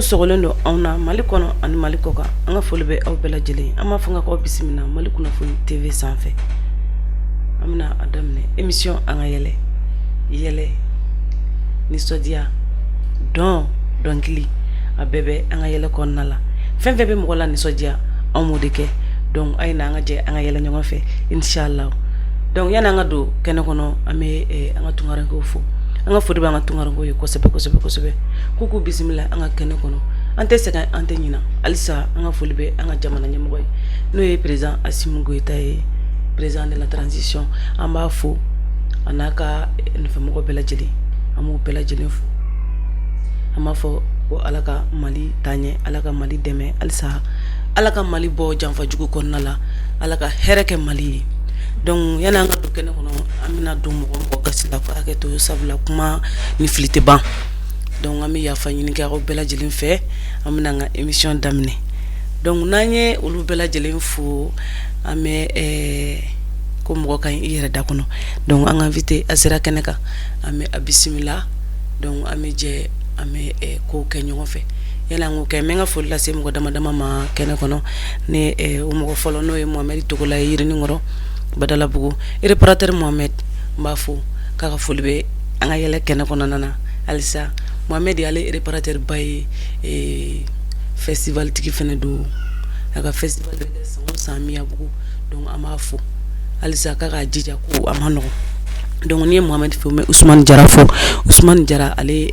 Minnu sɔgɔlen don anw na Mali kɔnɔ ani Mali kɔkan, an ka foli bɛ aw bɛɛ lajɛlen. An b'a fɔ ka k'aw bisimila Mali Kunnafoni TV sanfɛ. An bɛna a daminɛ émission An ka yɛlɛ, yɛlɛ, nisɔndiya, dɔn, dɔnkili, a bɛɛ bɛ an ka yɛlɛ kɔnɔna la. Fɛn fɛn bɛ mɔgɔ la nisɔndiya, anw b'o de kɛ. Donc a ye na an ka jɛ an ka yɛlɛ ɲɔgɔn fɛ, inchallah. Donc yani an ka don kɛnɛ kɔnɔ, an bɛ an ka tunkarankew fo. An ka foli bɛ an ka tunkarankew ye kosɛbɛ kosɛbɛ kosɛbɛ, k'u k'u bisimila an ka kɛnɛ kɔnɔ. An tɛ sɛgɛn, an tɛ ɲina. Halisa an ka foli bɛ an ka jamana ɲɛmɔgɔ ye, n'o ye président Assimi Goïta ye, président de la transition. An b'a fo a n'a ka nɔfɛmɔgɔ bɛɛ lajɛlen, an b'u bɛɛ lajɛlen fo. An b'a fɔ ko Ala ka Mali taa ɲɛ, Ala ka Mali dɛmɛ, halisa Ala ka Mali bɔ janfa jugu kɔnɔna la, Ala ka hɛrɛ kɛ Mali ye. Donc yani an ka don kɛnɛ kɔnɔ, an bɛna don mɔgɔ mɔgɔ gasi la, ko hakɛ to, sabula kuma ni fili tɛ ban. Donc an bɛ yafa ɲini kɛ aw bɛɛ lajɛlen fɛ. An bɛna an ka émission daminɛ. Donc n'an ye olu bɛɛ lajɛlen fo, an bɛ ko mɔgɔ ka ɲi i yɛrɛ da kɔnɔ. Donc an ka invité a sera kɛnɛ kan, an bɛ a bisimila. Donc an bɛ jɛ, an bɛ kow kɛ ɲɔgɔn fɛ. Yani an k'o kɛ, n bɛ n ka foli lase mɔgɔ dama dama ma kɛnɛ kɔnɔ. Ne o mɔgɔ fɔlɔ, n'o ye Mohamed Togola ye, Yirininkɔrɔ, Badalabugu, réparateur Mohamed, n b'a fo k'a ka foli bɛ an ka yɛlɛ kɛnɛ kɔnɔna na. Halisa Mohamed, ale réparateur ba ye, festival tigi fɛnɛ don. A ka festival bɛ kɛ san o san Miyabugu. Donc an b'a fo halisa k'a k'a jija, ko a ma nɔgɔn. Donc n'i ye Mohamed fo, n bɛ Usumani Jara fo. Usumani Jara, ale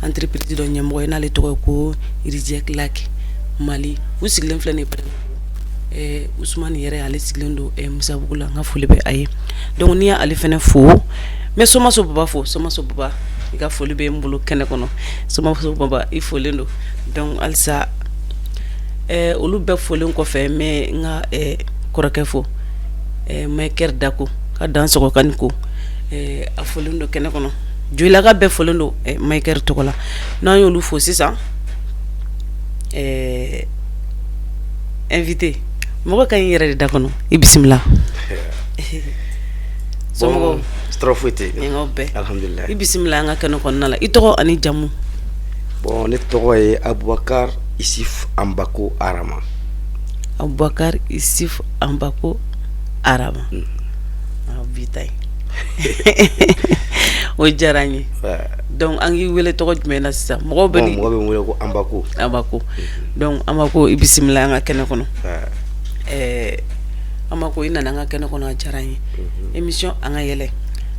entreprise dɔ ɲɛmɔgɔ ye, n'ale tɔgɔ ye ko Rizek Lak Mali. U sigilen filɛ nin ye Badalabugu. Usumani yɛrɛ, ale sigilen don Musabugu la. N ka foli bɛ a ye. Donc n'i y'ale fɛnɛ fo, n bɛ Somaso Baba fo. Somaso Baba, i ka foli bɛ n bolo kɛnɛ kɔnɔ. Somaso Baba, i folen don. Donc halisa olu bɛɛ folen kɔfɛ, n bɛ n ka kɔrɔkɛ fo, Maître Dako ka dan sɔgɔ kan ko a folen don kɛnɛ kɔnɔ. Joyilaka bɛɛ folen don Maître tɔgɔ la. N'an y'olu fo sisan, invité, mɔgɔ ka ɲi yɛrɛ de da kɔnɔ, i bisimila. Somɔgɔw? Tɔɔrɔ foyi tɛ yen. Bɛɛ Alhamdulilayi. I bisimila an ka kɛnɛ kɔnɔna la. I tɔgɔ ani jamu? Bon, ne tɔgɔ ye Abubakar Isif Anbako Arama. Abubakar Isif Anbako Arama, bi ta ye o diyara n ye. Donc an k'i wele tɔgɔ jumɛn na sisan? Mɔgɔw bɛ Mɔgɔ bɛ n wele ko Anbako. Anbako. Donc Anbako, i bisimila an ka kɛnɛ kɔnɔ. Anbako, i nana an ka kɛnɛ kɔnɔ, a diyara n ye. Émission An ka yɛlɛ,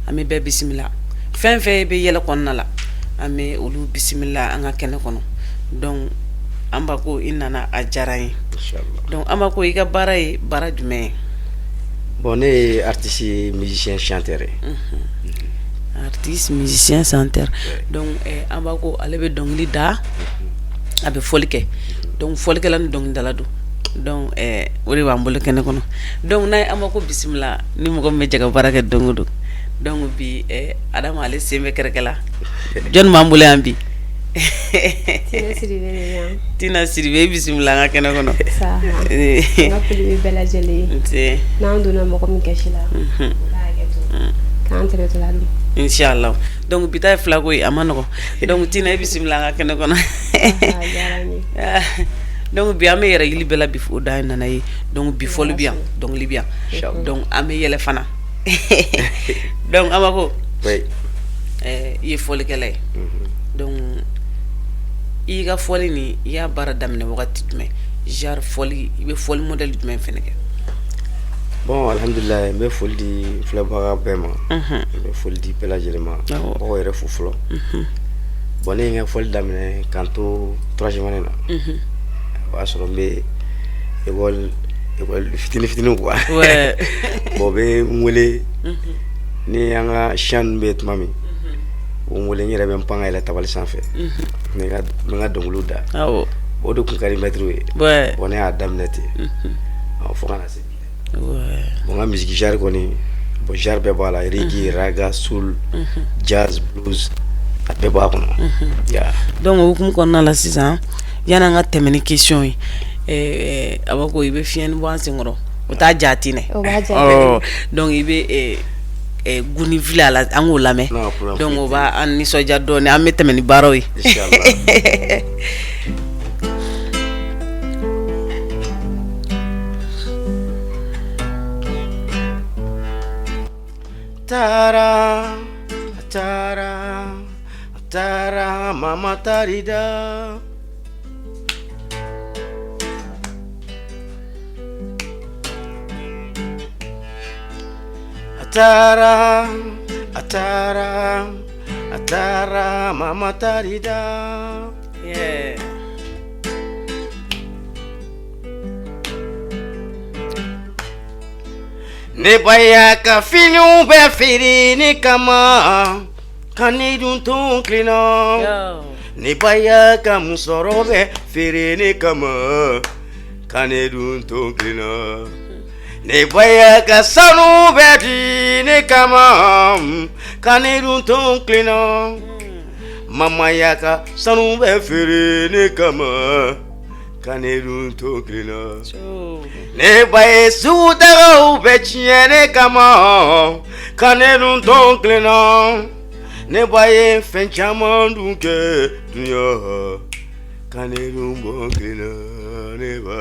an bɛ bɛɛ bisimila. Fɛn fɛn bɛ yɛlɛ kɔnɔna la, an bɛ olu bisimila an ka kɛnɛ kɔnɔ. Donc Anbako, i nana, a diyara n ye. Donc Anbako, i ka baara ye baara jumɛn ye? Bon, ne ye artiste, musicien, chanteur ye. Artiste, musicien, chanteur. Donc Anbako, ale bɛ dɔnkili da, a bɛ fɔli kɛ. Donc fɔlikɛla ni dɔnkilidala don. Donc o de b'an bolo kɛnɛ kɔnɔ. Donc n'a ye Anbako bisimila, ni mɔgɔ min bɛ jɛ ka baara kɛ don o don. Donc bi Adama, ale sen bɛ kɛrɛkɛ la. Jɔnni b'an bolo yan bi? Tina Sidibe, i bisimila an ka kɛnɛ kɔnɔ. N ka foli bɛ bɛɛ lajɛlen ye. Nse. N'an donna mɔgɔ min gasi la, u ka hakɛ to, k'an tɛmɛtɔla don. Inchallah. Donc bi ta ye filako ye, a ma nɔgɔn. Donc Tina, i bisimila an ka kɛnɛ kɔnɔ. A diyara n ye. Donc bi an bɛ yɛrɛ yili bɛɛ la bi, o da nana ye. Donc bi fɔli bɛ yan, dɔnkili bɛ yan, donc an bɛ yɛlɛ fana. Donc Anbako, Oui. I ye fɔlikɛla ye. Donc i ka fɔli nin, i y'a baara daminɛ wagati jumɛn? Genre fɔli, i bɛ fɔli modèle jumɛn fɛnɛ kɛ? Bon, alhamdulilayi, n bɛ foli di filɛbaga bɛɛ ma. N bɛ foli di bɛɛ lajɛlen ma. Mɔgɔw yɛrɛ fo fɔlɔ. Bon, ne ye n ka fɔli daminɛ k'an to troisième année na. O y'a sɔrɔ n bɛ école fitinin fitinin quoi. Bon, u bɛ n wele ni an ka chant ninnu bɛ tuma min, u bɛ n wele, n yɛrɛ bɛ n pan ka yɛlɛ tabali sanfɛ, n bɛ n ka dɔnkiliw da. O de tun ka di maître ye. Bon, ne y'a daminɛ ten fo ka na se bi. Bon, n ka musique genre kɔni, bon, genre bɛɛ b'a la: reggae, raga, soul, jazz, blues, a bɛɛ b'a kɔnɔ. Ya. Donc o hukumu kɔnɔna la sisan, yanni an ka tɛmɛ ni question ye, a b'a ko i bɛ fiɲɛni bɔ an senkɔrɔ, o t'a jaati nɛ. O b'a jaabi. Donc i bɛ guni fili a la, an k'o lamɛn. Donc o b'an nisɔndiya dɔɔnin, an bɛ tɛmɛ ni baaraw ye. Taara a taara a taara mama taar'i da. A taara a taara a taara mama taar'i da. Yeah. Ne ba y'a ka finiw bɛɛ feere ne kama ka ne dun to n kelen na. Ne ba y'a ka musɔrɔ bɛɛ feere ne kama ka ne dun to n kelen na. Ne ba y'a ka sanu bɛɛ di ne kama ka ne dun to n kelen na. Mama y'a ka sanu bɛɛ feere ne kama ka ne dun to kelen na. Ne ba ye sugutagaw bɛɛ tiɲɛ ne kama ka ne dun to kelen na. Ne ba ye fɛn caman dun kɛ dunya ka ne dun bɔ kelen na ne ba.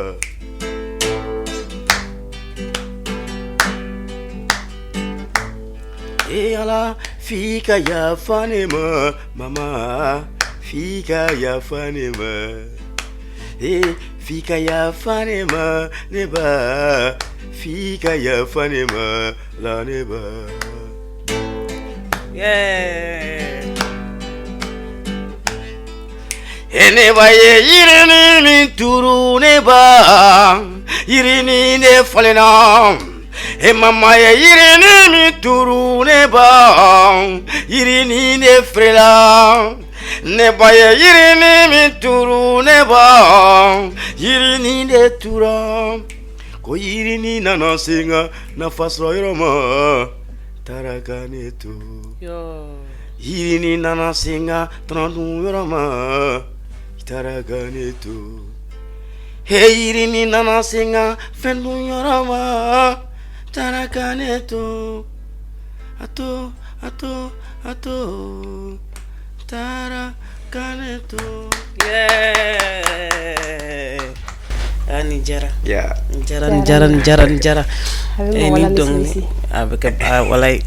E Ala f'i ka yafa ne ma mama, f'i ka yafa ne ma. E f'i ka yafa ne ma ne ba, f'i ka yafa ne ma la ne ba. Yeah. E ne ba ye yirini min turu ne ba, yirini de falenna. E mama ye yirini min turu ne ba, yirini de feerela. Ne ba ye yirini min turu ne ba, yirini de tura. Ko yirini nana se n ka nafa sɔrɔ yɔrɔ ma, taara ka ne to. Yirini nana se n ka tɔnɔ dun yɔrɔ ma, taara ka ne to. He yirini nana se n ka fɛn dun yɔrɔ ma, taara ka ne to. A to, a to, a to, taara ka ne to. Yeah. Ah, nin diyara. Nin diyara, nin diyara, nin diyara, nin diyara. A bɛ Eh, mɔgɔ nin la dɔnkili misimisi. a bɛ kɛ ah, walayi.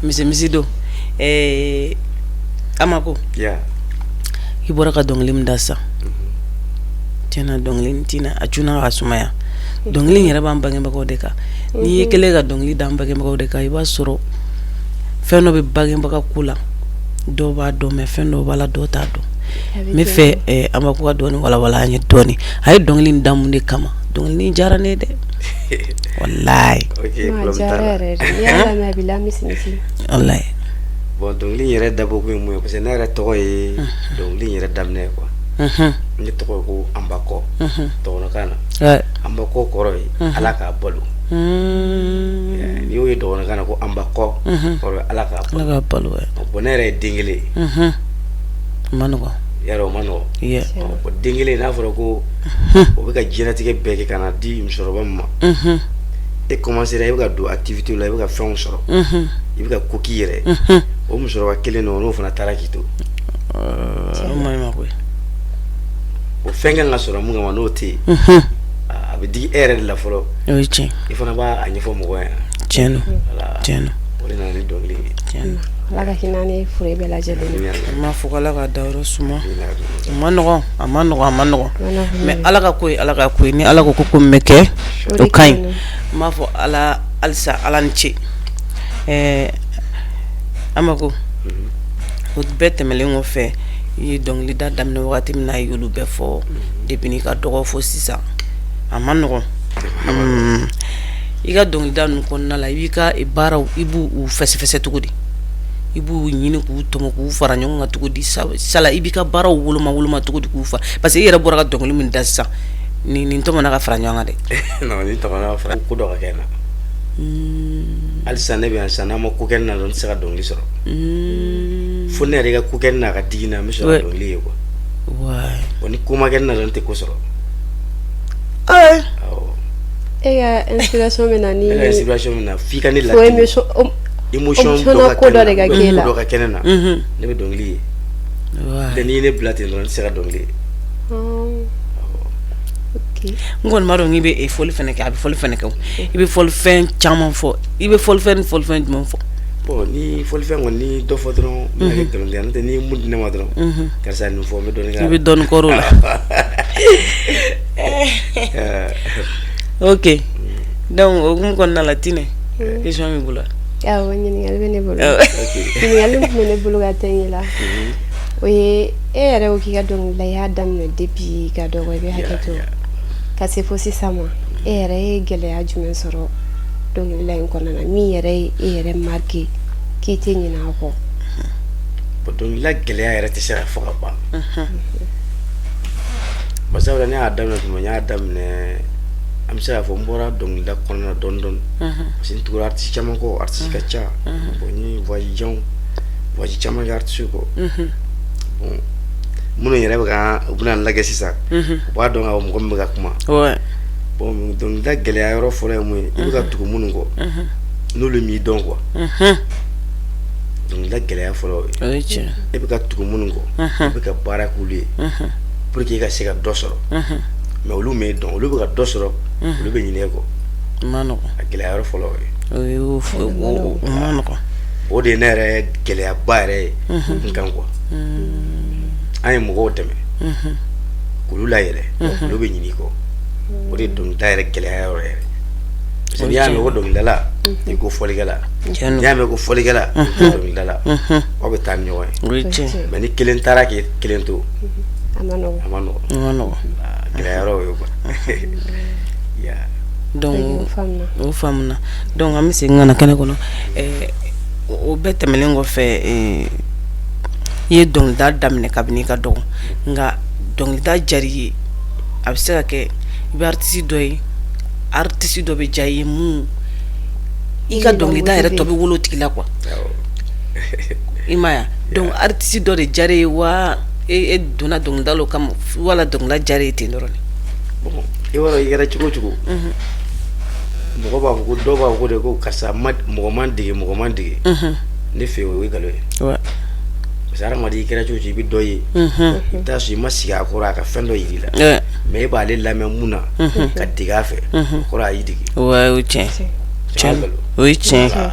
Misimisi don. Eh, Amako. Yeah. I bɔra ka dɔnkili min da sisan. Tiɲɛna dɔnkili in tina a cunna ka sumaya. Dɔnkili in yɛrɛ b'an bangebagaw de kan. N'i ye kelen ka dɔnkili da an bangebagaw de kan, i b'a sɔrɔ fɛn dɔ bɛ bangebaga ko la, dɔw b'a dɔn mais fɛn dɔw b'a la dɔw t'a dɔn. N bɛ fɛ Amako ka dɔɔni walawala an ye dɔɔni. A ye dɔnkili in da mun de kama? Dɔnkili in diyara ne ye dɛ. Walayi. Ok, A problème t'a diyara la. yɛrɛ de. N'i y'a lamɛn a b'i la misimisi. Walayi. Bon, dɔnkili in yɛrɛ dabɔkun ye mun ye, parce que ne yɛrɛ tɔgɔ ye dɔnkili in yɛrɛ daminɛ ye quoi. Ne tɔgɔ ye ko Anbakɔ dɔgɔnɔkan na. Anbakɔ kɔrɔ ye Ala k'a balo. N'i y'o ye dɔgɔnɔkan na ko Anbakɔ kɔrɔ ye Ala k'a balo. Ala k'a balo. Bon, ne yɛrɛ ye den kelen ye. A ma nɔgɔn. Yarɔ o ma nɔgɔn. Bon, den kelen n'a fɔra ko o bɛ ka diɲɛlatigɛ bɛɛ kɛ ka na di musokɔrɔba min ma. E commencera i bɛ ka don activité la, i bɛ ka fɛnw sɔrɔ. I bɛ ka ko k'i yɛrɛ. O musokɔrɔba kelen don, n'o fana taara k'i to. O ma ɲi ma koyi. O fɛn kan ka sɔrɔ mun kama n'o tɛ yen. A bɛ digi e yɛrɛ de la fɔlɔ. O ye tiɲɛ. I fana b'a ɲɛfɔ mɔgɔw ɲɛna. Tiɲɛ don. Voilà. Tiɲɛ don. O de nana ni dɔnkili ye. Tiɲɛ don. Ala ka hinɛ ni fure bɛɛ lajɛlen na. An b'a fɔ ko Ala ka dayɔrɔ suma. A ma nɔgɔn, a ma nɔgɔn, a ma nɔgɔn. Mais Ala ka ko ye Ala ka ko ye. Ni Ala ko ko min bɛ kɛ, o ka ɲi. N b'a fɔ Ala halisa Ala ni ce. Ɛɛ Amako, o bɛɛ tɛmɛnen kɔfɛ, i ye dɔnkilida daminɛ wagati min na, i y'olu bɛɛ fɔ depuis n'i ka dɔgɔ fo sisan. A ma nɔgɔn. I ka dɔnkilida ninnu kɔnɔna la, i b'i ka baaraw, i b'u fɛsɛfɛsɛ cogo di? I b'u ɲini k'u tɔmɔ k'u fara ɲɔgɔn kan cogo di? Sala i b'i ka baaraw woloma woloma cogo di k'u fara? Parce que i yɛrɛ bɔra ka dɔnkili min da sisan, nin tɔmɔna ka fara ɲɔgɔn kan dɛ. Non, nin tɔmɔna ka fara ko dɔ ka kɛ n na. Halisa ne bɛ yan sisan, n'a ma ko kɛ n na dɔrɔn, n tɛ se ka dɔnkili sɔrɔ. Fo ne yɛrɛ ka ko kɛ n na ka digi n na, n bɛ sɔrɔ ka dɔnkili ye quoi. Bon, ni ko ma kɛ n na dɔrɔn, n tɛ ko sɔrɔ. Awɔ. E ka inspiration bɛ na ni Ne ka inspiration bɛ na f'i ka ne fo ladimi. Émotion Émotion dɔ ko ka dɔ de ka k'e la. Ko dɔ ka kɛ ne na, ne bɛ dɔnkili ye. N'i ye ne bila ten dɔrɔn, ne tɛ se ka dɔnkili ye. Ok. N kɔni b'a dɔn k'i bɛ fɔli fɛnɛ kɛ, a bɛ fɔli fɛnɛ kɛ. I bɛ fɔlifɛn caman fɔ. I bɛ fɔlifɛn ni fɔlifɛn jumɛn fɔ? Bon, ni fɔlifɛn kɔni ni dɔ fɔ dɔrɔn, n bɛna kɛ nkalon tigɛ. N'o tɛ, n'i ye mun di ne ma dɔrɔn, karisa nin fɔ, n bɛ dɔɔnin k'a I la. Bɛ dɔɔnin kɔrɔ o la. Ok, donc o hukumu kɔnɔna la, Tinɛ, question b'i bolo wa? Awɔ, ɲininkali bɛ ne bolo. Ɲininkali min tun bɛ ne bolo ka tɛŋɛ la, o ye e yɛrɛ ko k'i ka dɔnkilida, i y'a daminɛ depuis ka dɔgɔ, i bɛ hakɛ to, ka se fo sisan ma, e yɛrɛ ye gɛlɛya jumɛn sɔrɔ dɔnkilida in kɔnɔna na min yɛrɛ ye e yɛrɛ marqué k'i tɛ ɲinɛ a kɔ? Bon, dɔnkilida gɛlɛya yɛrɛ tɛ se ka fɔ ka ban. Bari sabula ne y'a daminɛ tuma, n y'a daminɛ, an bɛ se k'a fɔ n bɔra dɔnkilida kɔnɔna na dɔɔnin dɔɔnin, parce que n tugura artiste caman kɔ, artiste ka ca. Bon, n ye voyage janw, voyage caman kɛ artiste kɔ. Bon, minnu yɛrɛ bɛ ka u bɛna n lajɛ sisan, u b'a dɔn k'a fɔ mɔgɔ min bɛ ka kuma. Bon, dɔnkilida gɛlɛya yɔrɔ fɔlɔ ye mun ye? I bɛ ka tugu minnu kɔ, n'olu m'i dɔn quoi. Dɔnkilida gɛlɛya fɔlɔ o ye. O ye tiɲɛ. E bɛ ka tugu minnu kɔ, i bɛ ka baara k'olu ye pour que i ka se ka dɔ sɔrɔ, mais olu m'e dɔn, olu bɛ ka dɔ sɔrɔ, olu bɛ ɲinɛ e kɔ. O ma nɔgɔn. A gɛlɛya yɔrɔ fɔlɔ o ye. O ye o ma nɔgɔn. O de ye ne yɛrɛ gɛlɛyaba yɛrɛ ye n kan quoi. An ye mɔgɔw dɛmɛ k'olu layɛlɛ, olu bɛ ɲinɛ i kɔ. O de ye dɔnkilida yɛrɛ gɛlɛya yɔrɔ yɛrɛ, parce que n'i y'a mɛn ko dɔnkilidala, i ko fɔlikɛla. Tiɲɛ don. N'i y'a mɛn ko fɔlikɛla, i ko dɔnkilidala, aw bɛ taa ni ɲɔgɔn ye. O ye tiɲɛ. Mais ni kelen taara k'i kelen to, A ma nɔgɔn. A ma nɔgɔn. O ma nɔgɔn. A gɛlɛya yɔrɔ o ye quoi. Yeah. Donc O faamuna. O faamuna. Donc an bɛ segin ka na kɛnɛ kɔnɔ. O bɛɛ tɛmɛnen kɔfɛ, i ye dɔnkilida daminɛ kabini i ka dɔgɔ, nka dɔnkilida diyara i ye, a bɛ se ka kɛ i bɛ artiste dɔ ye, artiste dɔ bɛ diya i ye mun i ka dɔnkilida yɛrɛ tɔ bɛ wolo o tigi la quoi. I ma ye wa? Donc artiste dɔ de diyara i ye wa, e donna dɔnkilida la o kama wala dɔnkilida diyara i ye ten dɔrɔn de? Bon, i b'a dɔn, i kɛra cogo o cogo, mɔgɔ b'a fɔ ko, dɔw b'a fɔ ko de ko karisa ma mɔgɔ man dege, mɔgɔ man dege. Ne fɛ yen, o ye nkalon ye, parce que hadamaden, i kɛra cogo o cogo, i bɛ dɔ ye, i bɛ taa sɔrɔ i ma sigi a kɔrɔ a ka fɛn dɔ yir'i la, mais e b'ale lamɛn mun na ka dege a fɛ, o kɔrɔ a y'i dege. Ouais, o ye tiɲɛ. C'est un nkalon. O ye tiɲɛ,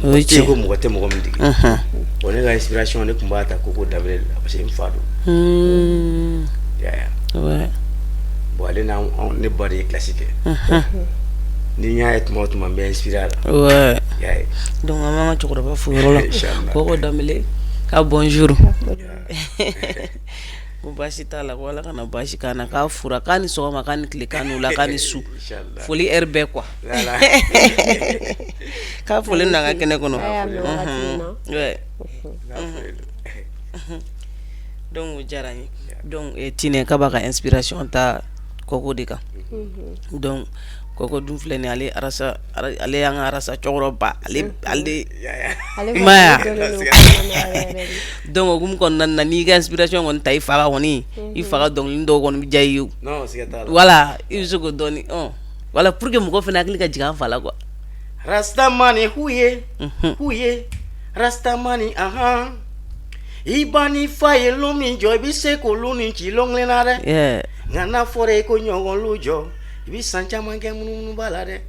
o ye Mɔgɔ tɛ yen ko tiɲɛ. mɔgɔ tɛ mɔgɔ min dege. Bon, ne ka inspiration, ne tun b'a ta Koko Danbele de la, parce que n fa don. I y'a ye? Bon, ale n'a ne ba de ye classe kɛ. Ni n y'a ye tuma o tuma, n bɛ inspiré a la. I y'a ye? Donc an b'an ka cɛkɔrɔba fo yɔrɔ la. Inchallah. Koko Danbele ka bonjour, ko baasi t'a la, ko Ala kana baasi k'an na, k'a fura, k'a ni sɔgɔma, k'a ni tile, k'a ni wula, k'a ni su. Inchallah. Foli heure bɛɛ quoi. Voilà. K'a foli n'an ka kɛnɛ kɔnɔ. A y'a mɛn wagati min na. N'a foli don. Donc o diyara n ye. Donc Tinɛ k'a b'a ka inspiration ta Koko de kan. Donc Koko dun filɛ nin ye, ale arasa, ale y'an ka arasa cɛkɔrɔba, ale Ale I ma ye wa? kɔni dɔnnen don kɔnɔna na yɛrɛ yɛrɛ de. Donc o hukumu kɔnɔna na, n'i ka inspiration kɔni ta i fa ka kɔni, i fa ka dɔnkili dɔw kɔni bɛ diya i ye o. Non, siga t'a la. Voilà, i bɛ se k'o dɔɔni voilà, pour que mɔgɔ fana hakili ka jigin an fa la quoi. Rastamani huye huye Rastamani ahan, i ba ni fa ye lu min jɔ, i bɛ se k'olu ni ci lon kelen na dɛ. Nka n'a fɔra i ko ɲɔgɔn lu jɔ, i bɛ san caman kɛ munumunu la dɛ.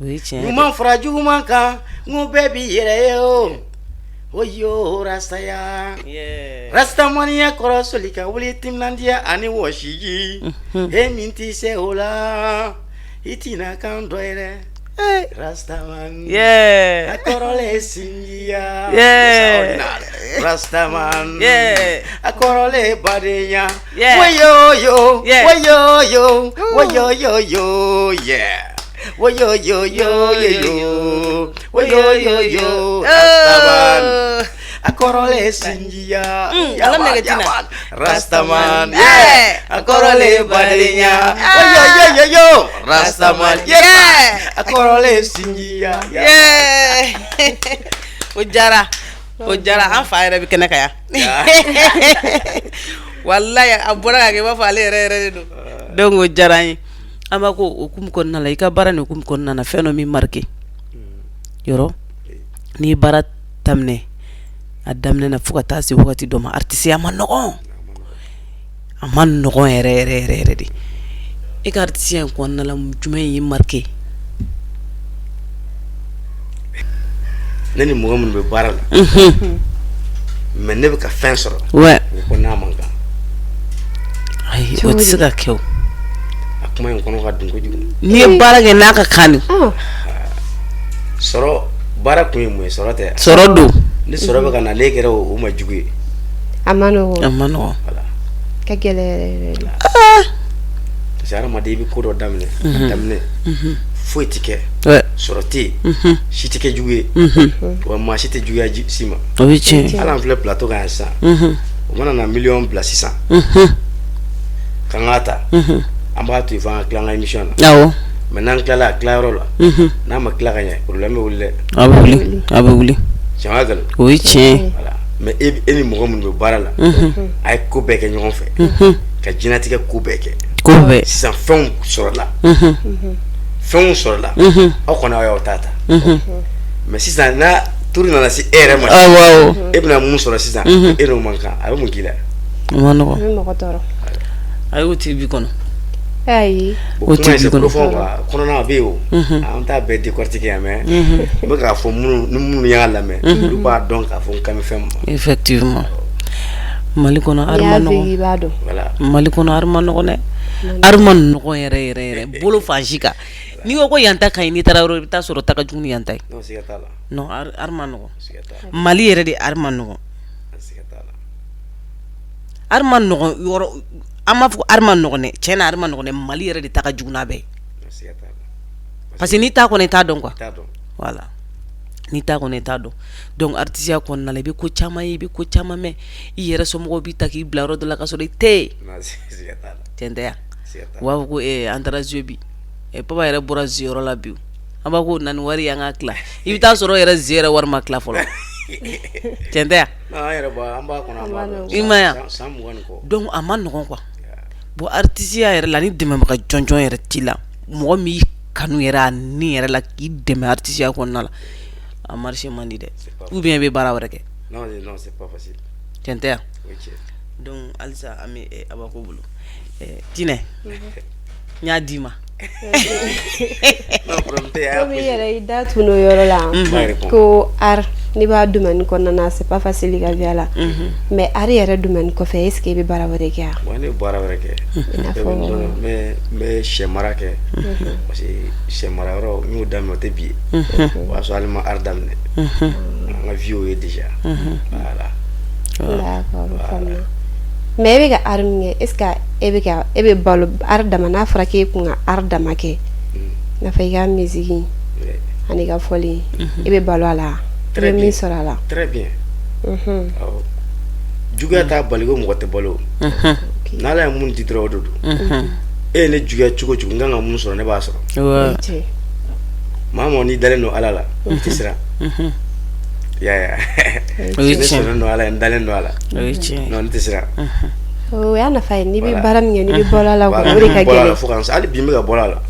O ye tiɲɛ ye dɛ. Ɲuman fara juguman kan, n ko bɛɛ b'i yɛrɛ ye o oyo rastaya. Rastamaniya kɔrɔ soli ka wuli, timinandiya ani wɔsiji. E min tɛ se o la, i tɛna kan dɔ ye dɛ. Rastaman, a kɔrɔlen sinjiya. Rastaman, a kɔrɔlen badenya. Woyoyo, woyoyo, woyoyoyo, yeah, woyoyoyo yo, woyoyoyo, Rastaman, a kɔrɔlen sinjiya. Ala minɛ kɛ tina. Yaman, Rastaman, yeah, a kɔrɔlen badenya. Woyoyoyo, Rastaman, yeah, a kɔrɔlen sinjiya. Yeah. O diyara, o diyara. An fa yɛrɛ bɛ kɛnɛ kan yan, walayi, a bɔra ka kɛ i b'a fɔ ale yɛrɛ yɛrɛ de don. Donc o diyara an ye. An b'a ko o hukumu kɔnɔna la, i ka baara nin hukumu kɔnɔna na, fɛn dɔ min marqué yɔrɔ, n'i ye baara daminɛ, a daminɛ na fo ka taa se waati dɔ ma, artisiya ma nɔgɔn, a ma nɔgɔn yɛrɛ yɛrɛ yɛrɛ yɛrɛ de. E ka artisiya in kɔnɔna la, mun jumɛn y'i marqué? Ne ni mɔgɔ minnu bɛ baara la, mais ne bɛ ka fɛn sɔrɔ, o ko n'a man kan. Ayi, o tɛ se ka kɛ o. A kuma in kɔnɔ ka dun kojugu. N'i ye baara kɛ n'a ka kan de. Sɔrɔ, baara kun ye mun ye? Sɔrɔ tɛ? Sɔrɔ don. Ni sɔrɔ bɛ ka na, ne kɛra o ma jugu ye. A ma nɔgɔn. A ma nɔgɔn. Voilà. Ka gɛlɛn yɛrɛ yɛrɛ de. Parce que hadamaden, i bɛ ko dɔ daminɛ, a daminɛ foyi tɛ kɛ, sɔrɔ tɛ yen, si tɛ kɛ jugu ye, wa maa si tɛ juguya si ma. O ye tiɲɛ ye. Hali an filɛ plateau kan yan sisan, o mana na miliyɔn bila sisan k'an k'a ta, an b'a to yen fo an ka tila an ka émission na. Mais n'an tilala a tilayɔrɔ la, n'a ma tila ka ɲɛ, problème bɛ wuli dɛ. A bɛ wuli, a bɛ wuli. Tiɲɛ wa nkalon? O ye tiɲɛ ye. Voilà. Mais e ni mɔgɔ minnu bɛ baara la, a ye ko bɛɛ kɛ ɲɔgɔn fɛ, ka diɲɛlatigɛ ko bɛɛ kɛ. Ko bɛɛ. Sisan fɛnw sɔrɔla, fɛnw sɔrɔla, aw kɔni aw y'aw ta ta. Mais sisan n'a tour nana se e yɛrɛ ma, e bɛna mun sɔrɔ sisan? E n'o man kan, a bɛ mun k'i la? O ma nɔgɔn. A bɛ mɔgɔ tɔɔrɔ. A y'o tigi bi kɔnɔ. Ayi. O kuma in c'est profond quoi, kɔnɔna a bɛ yen o. An t'a bɛɛ décortiquer yan, mais n bɛ k'a fɔ minnu ni minnu y'a lamɛn, olu b'a dɔn k'a fɔ n kan bɛ fɛn min ma. Effectivement, Mali kɔnɔ N'i art ma y'a vécu, nɔgɔn. i b'a dɔn. Voilà. Mali kɔnɔ art ma nɔgɔn dɛ, art ma nɔgɔn yɛrɛ yɛrɛ yɛrɛ, bolo fan si kan. N'i ko ko yan ta ka ɲi, n'i taara yɔrɔ, i bɛ taa sɔrɔ ta ka jugu ni yan ta ye. Non, siga t'a la. Non, art ma nɔgɔn. Siga t'a la. Mali yɛrɛ de, art ma nɔgɔn. Siga t'a la. Art ma nɔgɔn yɔrɔ, an b'a fɔ art ma nɔgɔn dɛ, tiɲɛ na art ma nɔgɔn dɛ. Mali yɛrɛ de ta ka jugu n'a bɛɛ ye. Siga t'a la. Parce que n'i t'a kɔnɔ, i t'a dɔn quoi. I t'a dɔn. Voilà, n'i t'a kɔnɔ, i t'a dɔn. Donc artisiya kɔnɔna la, i bɛ ko caman ye, i bɛ ko caman mɛn. I yɛrɛ somɔgɔw b'i ta k'i bila yɔrɔ dɔ la ka sɔrɔ i tɛ yen. Non, siga t'a la. Tiɲɛ tɛ yan? Siga t'a U b'a fɔ ko an taara jouer bi, papa yɛrɛ bɔra jouer yɔrɔ la bi, an b'a ko na ni wari ye an ka tila. I bɛ taa sɔrɔ yɛrɛ jouer yɛrɛ wari ma tila fɔlɔ. Tiɲɛ tɛ yan? Non, an yɛrɛ b'a, an b'a kɔnɔ, an b'a dɔn. I ma ye wa? San 20 ni kɔ. Donc a ma nɔgɔn quoi. Bon, artisiya yɛrɛ la, ni dɛmɛbaga jɔnjɔn yɛrɛ t'i la, mɔgɔ min y'i kanu yɛrɛ a ni yɛrɛ la k'i dɛmɛ artisiya kɔnɔna la, a marché man di dɛ, ou bien i bɛ baara wɛrɛ kɛ. Non, non, c'est pas facile. Tiɲɛ tɛ yan? O ye tiɲɛ. Donc halisa an bɛ Abako bolo. Tinɛ, n y'a d'i ma. Non, problème tɛ yen, a y'a Komi i posé. yɛrɛ i da tun o yɔrɔ la B'a répondre. ko art, n'i b'a domaine kɔnɔna na, c'est pas facile i ka vie la. Mais art yɛrɛ domaine kɔfɛ, est ce que i bɛ baara wɛrɛ kɛ wa? Wa ne bɛ baara wɛrɛ kɛ. I n'a fɔ? N bɛ sɛ mara kɛ, parce que sɛ mara yɔrɔ, n y'o daminɛ, o tɛ bi ye. O y'a sɔrɔ hali ma art daminɛ. An ka vie y'o ye déjà. Voilà. D'accord, o faamuna. Mais e bɛ ka art min kɛ, est ce que e bɛ ka e bɛ balo art dama? N'a fɔra k'e kun ka art dama kɛ, i n'a fɔ i ka musique ani i ka fɔli, e bɛ balo a la, i bɛ min sɔrɔ a la? Très bien. Awɔ. Juguya t'a bali ko mɔgɔ tɛ balo. N'Ala ye mun di dɔrɔn, o de don. E ye ne juguya cogo o cogo, n kan ka mun sɔrɔ, ne b'a sɔrɔ. O ye tiɲɛ. Maa mɔgɔ n'i dalen don Ala la, i tɛ siran. I y'a ye wa? O ye Ne tiɲɛ. sɔnnen don Ala ye, n dalen don a la. O ye tiɲɛ. Non, ne tɛ siran. O y'a nafa ye, n'i bɛ Voilà. baara min kɛ, n'i bɛ balo a la, Voilà, o de ka n bɔra a la gɛlɛn. fo ka n sa. Hali bi n bɛ ka bɔ a la.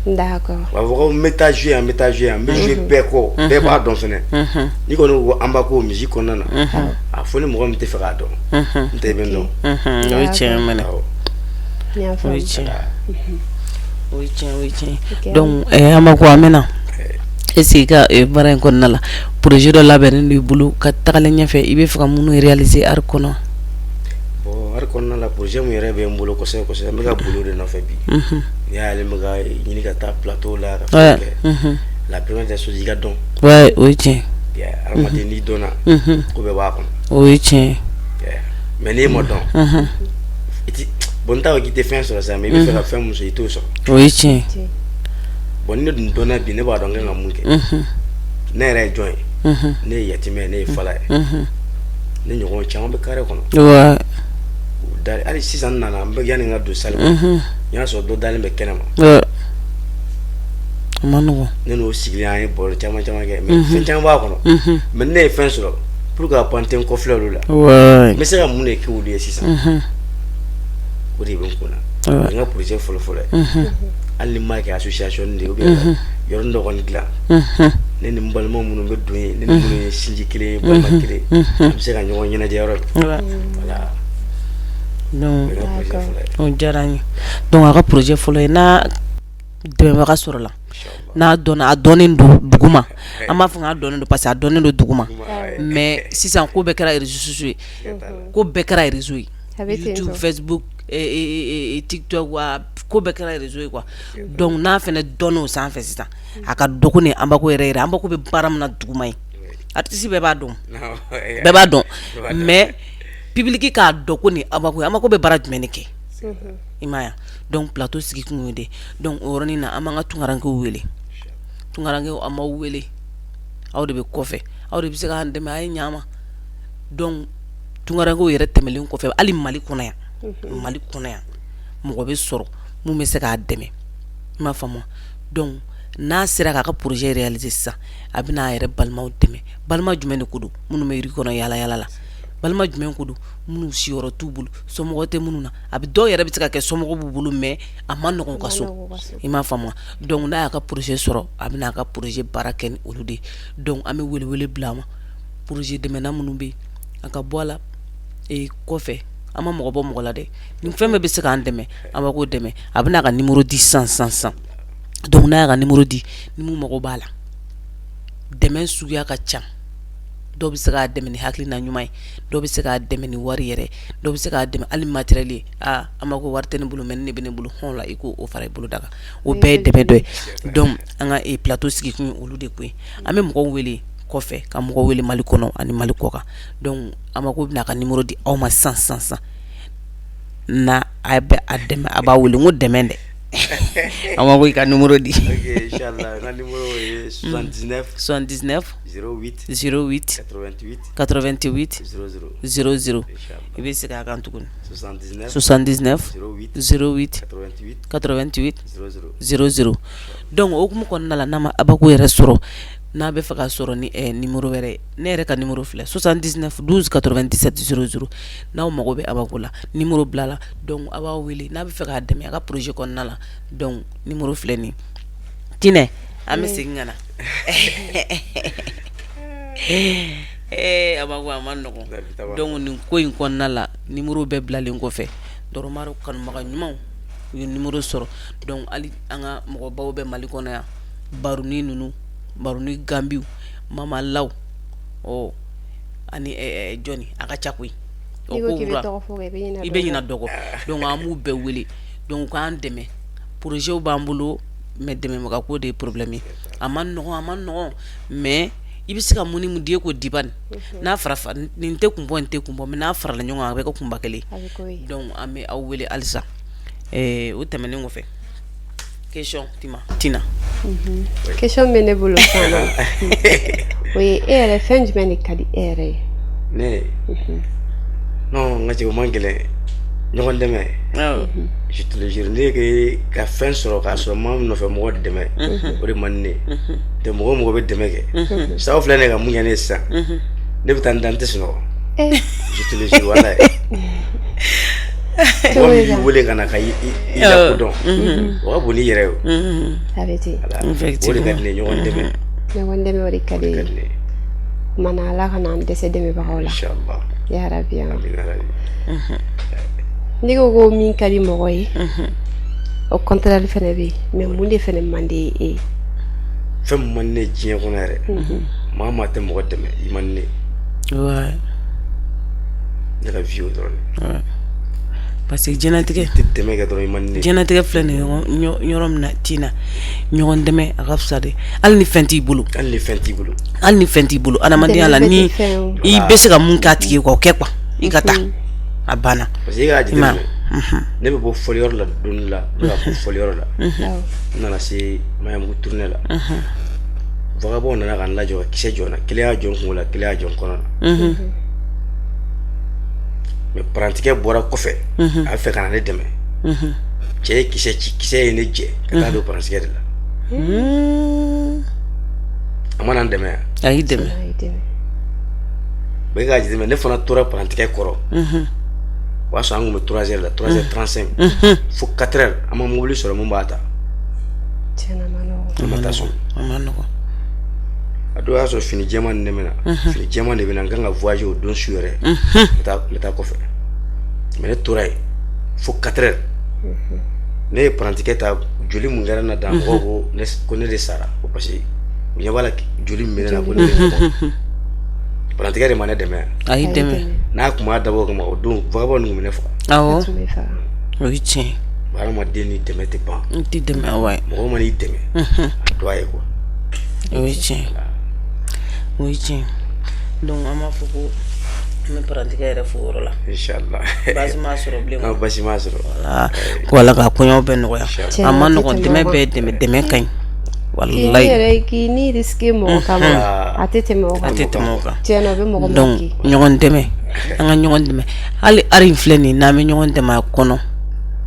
D'accord. U b'a fɔ ko n bɛ taa jouer yan, n bɛ taa jouer yan, n bɛ jouer bɛɛ kɔ, bɛɛ b'a dɔn fɛnɛ. N'i kɔni ko an b'a ko musique kɔnɔna na, a fɔ ni mɔgɔ min tɛ fɛ k'a dɔn, n tɛ i bɛ n dɔn. O ye tiɲɛ minɛ. Awɔ. N y'a O ye faamu. tiɲɛ, o ye tiɲɛ, o ye tiɲɛ. Ok. Donc an b'a ko an bɛna est ce que i ka baara in kɔnɔna la, projet dɔ labɛnnen don i bolo ka tagalen ɲɛfɛ, i bɛ fɛ ka minnu réaliser art kɔnɔ? Bon, art kɔnɔna la, projet min yɛrɛ bɛ n bolo kosɛbɛ kosɛbɛ, n bɛ ka boli o de nɔfɛ bi. N'i y'ale, n bɛ ka ɲini ka taa plateau la ka fɛn kɛ. La première des choses, i ka dɔn. Ouais, o ye tiɲɛ. I y'a ye, hadamaden n'i dɔnna, ko bɛɛ b'a kɔnɔ. O ye tiɲɛ. I y'a ye. Mais n'e ma dɔn, i ti bon, n t'a fɔ k'i tɛ fɛn sɔrɔ sa, mais i bɛ fɛ ka fɛn mun sɔrɔ, i t'o sɔrɔ. O ye tiɲɛ. Bon, ni ne dun dɔnna bi, ne b'a dɔn n kan ka mun kɛ. Ne yɛrɛ ye jɔn ye? Ne ye yatimɛ ye, ne ye fala ye. Ne ɲɔgɔn caman bɛ carré kɔnɔ. U da hali sisan, n nana, n bɛ yanni n ka don salle kɔnɔ, n y'a sɔrɔ dɔ dalen bɛ kɛnɛ ma. A ma nɔgɔn. Ne n'o sigilen, an ye baro caman caman kɛ, mais fɛn caman b'a kɔnɔ. Mais ne ye fɛn sɔrɔ pour que ka pan tɛ n kɔfilɛ olu la, n bɛ se ka mun de kɛ olu ye sisan? O de bɛ n kun na. O ye n ka projet fɔlɔ fɔlɔ ye. Hali ni n m'a kɛ association de ye ou bien yɔrɔnin dɔ kɔni dilan, ne ni n balima minnu bɛ don yen, ne ni minnu ye sinji kelen ye, balima kelen, an bɛ se ka ɲɔgɔn ɲɛnajɛ yɔrɔ min. Voilà. Donc O ye n ka projet fɔlɔ ye. O diyara n ye. Donc a ka projet fɔlɔ ye, n'a dɛmɛbaga sɔrɔla, n'a dɔnna, a dɔnnen don duguma, an b'a fɔ k'a dɔnnen don parce que a dɔnnen don duguma, mais sisan ko bɛɛ kɛra réseaux sociaux ye, ko bɛɛ kɛra réseau ye, YouTube, Facebook, TikTok, wa ko bɛɛ kɛra réseau ye quoi. Donc n'a fana dɔnnen o sanfɛ sisan, a ka dɔn ko nin Abako yɛrɛ yɛrɛ, Abako bɛ baara min na duguma ye, artiste bɛɛ b'a dɔn, bɛɛ b'a dɔn, mais public k'a dɔn ko nin Abako ye, Abako bɛ baara jumɛn de kɛ, i m'a ye? Donc plateau sigi kun ye de. Donc o yɔrɔnin na, an b'an ka tunkarankew wele. Tunkarankew, an b'aw wele, aw de bɛ kɔfɛ, aw de bɛ se k'an dɛmɛ, a ye ɲa ma. Donc tunkarankew yɛrɛ tɛmɛlen kɔfɛ, hali Mali kɔnɔ yan, Mali kɔnɔ yan, mɔgɔ bɛ sɔrɔ mun bɛ se k'a dɛmɛ, i m'a faamu? Donc n'a sera k'a ka projet réaliser sisan, a bɛna a yɛrɛ balimaw dɛmɛ. Balima jumɛn de ko don? Minnu bɛ rue kɔnɔ yaala yaala la. Balima jumɛn ko don? Minnu siyɔrɔ t'u bolo, somɔgɔ tɛ minnu na. A bɛ dɔw yɛrɛ bɛ se ka kɛ somɔgɔ b'u bolo, mais a ma nɔgɔn ka so, i m'a faamu? Donc n'a y'a ka projet sɔrɔ, a bɛna a ka projet baara kɛ ni olu de ye. Donc an bɛ welewele bila a ma, projet dɛmɛna minnu bɛ yen, a ka bɔ a la kɔfɛ. An ma mɔgɔ bɔ mɔgɔ la dɛ. Ni fɛn bɛɛ bɛ se k'an dɛmɛ, an b'a k'o dɛmɛ. A bɛna a ka numéro di sisan sisan sisan. Donc n'a y'a ka numéro di, ni mun mago b'a la, dɛmɛ suguya ka ca. Dɔw bɛ se k'a dɛmɛ ni hakilina ɲuman ye, dɔw bɛ se k'a dɛmɛ ni wari yɛrɛ, dɔw bɛ se k'a dɛmɛ hali matériel ye. Aa, an b'a ko wari tɛ ne bolo, mais ne bɛ ne bolo hɔn la, i k'o fara i bolo da kan, o bɛɛ ye dɛmɛ dɔ ye. Donc an ka plateau sigi kun ye olu de ko ye. An bɛ mɔgɔw wele kɔfɛ, ka mɔgɔw wele Mali kɔnɔ ani Mali kɔ kan. Donc Abako bɛna a ka numéro di aw ma sisan sisan sisan. Na a bɛ a dɛmɛ, a b'a wele. N ko dɛmɛ dɛ. Abako, i ka numéro di. Ok, inchallah, n ka numéro ye 79 79 08 08 88 88 00. 00. Inchallah. I bɛ segin a kan tuguni. 79 79 08 08 88 88 00. 00. Donc o hukumu kɔnɔna la, n'a ma Abako yɛrɛ sɔrɔ, n'a bɛ fɛ ka sɔrɔ ni numéro wɛrɛ ye, ne yɛrɛ ka numéro filɛ, 79 12 97 00. N'aw mago bɛ Abako la, numéro bila la. Donc a b'aw wele n'a bɛ fɛ k'a dɛmɛ a ka projet kɔnɔna la. Donc numéro filɛ nin ye. Tinɛ, an bɛ segin ka na. Ee, Abako, a ma nɔgɔn. Donc nin ko in kɔnɔna la, numéro bɛɛ bilalen kɔfɛ, Dɔrɔmaro kanubaga ɲumanw, u ye numéro sɔrɔ. Donc hali an ka mɔgɔbaw bɛ Mali kɔnɔ yan, Baruni ninnu, Baruni Gambiw, Mama Law, ɔ ani jɔnni, a ka ca koyi. N'i ko k'i bɛ tɔgɔ fɔ, i bɛ ɲinɛ. I bɛ ɲinɛ dɔ kɔ. Donc an b'u bɛɛ wele, donc k'an dɛmɛ. Projet b'an bolo, mais dɛmɛbaga ko de ye problème ye. A ma nɔgɔn, a ma nɔgɔn, mais i bɛ se ka mun ni mun di e ko diba nin n'a fara, nin tɛ kun bɔ, nin tɛ kun bɔ, mais n'a farala ɲɔgɔn kan, a bɛ kɛ kunba kelen. Donc an bɛ aw wele halisa. O tɛmɛnen kɔfɛ, question tima Tina. Question bɛ ne bolo sisan nɔ, o ye e yɛrɛ, fɛn jumɛn de ka di e yɛrɛ ye? Ne, non, n ka cɛ, o man gɛlɛn. Ɲɔgɔn dɛmɛ, je te le jure, ne ke ka fɛn sɔrɔ k'a sɔrɔ ma nɔfɛ mɔgɔ dɛmɛ, o de man di ne ye. Tɛ mɔgɔ o mɔgɔ bɛ dɛmɛ kɛ sisan, aw filɛ ne ka mun kɛ ne ye sisan, ne bɛ taa n da, n tɛ sunɔgɔ. Je te le jure, walayi. Mɔgɔ min b'i wele ka na ka i lakodɔn, o ka bon n'i yɛrɛ ye o. A bɛ ten. O de ka di ne ye, ɲɔgɔn dɛmɛ. Ɲɔgɔn dɛmɛ, o de ka di O de ye. ka di ne ye. Kumana Ala kana an dɛsɛ dɛmɛbagaw la. Inchallah. Yarabi. Amin yarabi. N'i ko ko min ka di mɔgɔ ye, au contraire fɛnɛ bɛ yen, mais mun de fɛnɛ man di e ye? Fɛn min man di ne ye diɲɛ kɔnɔ yɛrɛ, maa o maa tɛ mɔgɔ dɛmɛ, i man di ne ye. Ne ka vie o dɔrɔn de. Parce que diɲɛlatigɛ I tɛ dɛmɛ kɛ dɔrɔn, i man di ne ye. Diɲɛlatigɛ filɛ nin ye yɔrɔ min na, Tina, ɲɔgɔn dɛmɛ a ka fisa dɛ, hali ni fɛn t'i bolo. Hali ni fɛn t'i bolo. Hali ni fɛn t'i bolo, adamadenya la, Dɛmɛ bɛɛ ni tɛ fɛn o. i bɛ se ka mun k'a tigi ye quoi, o kɛ quoi, i ka taa, a banna. Parce que e k'a I m'a jateminɛ, ne bɛ bɔ fɔliyɔrɔ la don dɔ la, ne bɛ ka bɔ fɔliyɔrɔ la, n nana se Maɲanbugu tournée la, vagabond nana ka n lajɔ ka kisɛ jɔ n na. Kelen y'a jɔ n kunkolo la, kelen y'a jɔ n kɔnɔ na, mais parantikɛ bɔra kɔfɛ, a bɛ fɛ ka na ne dɛmɛ. Cɛ ye kisɛ ci, kisɛ ye ne jɛ ka taa don parantikɛ de la. A ma na n dɛmɛ yan? A y'i dɛmɛ. A y'i dɛmɛ. Mais e k'a jateminɛ, ne fana tora parantikɛ kɔrɔ. O y'a sɔrɔ an tun bɛ 3 heures la, 3 heures 35 fo 4 heures, an ma mobili sɔrɔ mun b'a ta. Tiɲɛna, a ma nɔgɔn. An ma taa so. A ma nɔgɔn. A dɔw y'a sɔrɔ fini jɛman ni ne bɛ na, fini jɛman de bɛ na. N kan ka voyager o don su yɛrɛ, n bɛ taa kɔfɛ, mais ne tora yen fo 4 heures. Ne ye parantikɛ ta, joli mun kɛra n na dan, mɔgɔw ko ne, ko ne de sara ko, parce que u ɲɛ b'a la joli min bɛ ne na, ko ne de sara. Parantikɛ de ma ne dɛmɛ. A y'i dɛmɛ. N'a tun b'a dabɔ o kama, o don vagabond ninnu tun bɛ ne faga. Awɔ. Tun bɛ faga. O ye tiɲɛ ye. Hadamaden ni dɛmɛ tɛ ban. N t'i dɛmɛ wa. Mɔgɔ mana i dɛmɛ, a dɔ a ye quoi. O ye tiɲɛ ye, o ye tiɲɛ ye. Donc an b'a fɔ ko an bɛ parantikɛ yɛrɛ fo o yɔrɔ la. Inchallah. Baasi m'a sɔrɔ bilen. Non, baasi m'a sɔrɔ. Voilà, ko Ala ka koɲɛw bɛɛ nɔgɔya. A ma Tiɲɛ na, nɔgɔn. a tɛ Dɛmɛ tɛmɛ o bɛɛ dɛmɛ, dɛmɛ ka ɲi. K'i Walayi. yɛrɛ k'i ni risque mɔgɔ kama, a tɛ tɛmɛ o A kan. tɛ tɛmɛ o kan. Tiɲɛ na, o bɛ mɔgɔ Donc manqué. ɲɔgɔn dɛmɛ, an ka ɲɔgɔn dɛmɛ. Hali art in filɛ nin ye, n'an bɛ ɲɔgɔn dɛmɛ a kɔnɔ,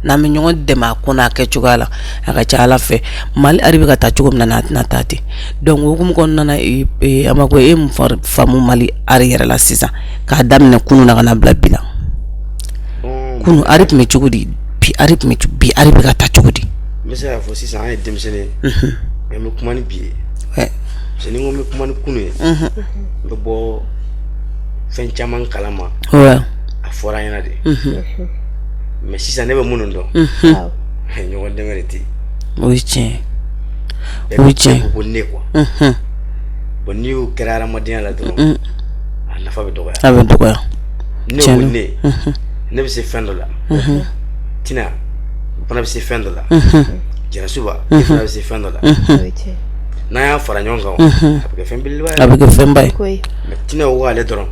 n'an bɛ ɲɔgɔn dɛmɛ a kɔnɔ a kɛ cogoya la, a ka ca Ala fɛ, Mali art bɛ ka taa cogo min na, n'a tɛna taa ten. Donc o hukumu kɔnɔna na, a ma ko e mun faamu Mali art yɛrɛ la sisan, k'a daminɛ kunun na ka na bila bi la? Bon. Kunun art tun bɛ cogo di? Bi art tun bɛ, bi art bɛ ka taa cogo di? N bɛ se k'a fɔ sisan an ye denmisɛnnin ye, mais n bɛ kuma ni bi ye, parce que ni n ko n bɛ kuma ni kunu ye, n bɛ bɔ fɛn caman kalama. A fɔra an ɲɛna de, mais sisan ne bɛ minnu dɔn, ɲɔgɔn dɛmɛ de tɛ yen. O ye tiɲɛ ye. Bɛɛ O ye tiɲɛ ye. bɛɛ ko ko ne quoi. Bon, n'i y'o kɛra hadamadenya la dɔrɔn, a nafa bɛ dɔgɔya. A bɛ dɔgɔya. Ne Tiɲɛ ko don. ne bɛ se fɛn dɔ la, Tina fana bɛ se fɛn dɔ la, Jarasuba e fana bɛ se fɛn dɔ la. O ye tiɲɛ. N'an y'a fara ɲɔgɔn kan, a bɛ kɛ fɛn belebeleba ye. A bɛ kɛ fɛnba ye. Koyi. Mais Tina ko k'ale dɔrɔn,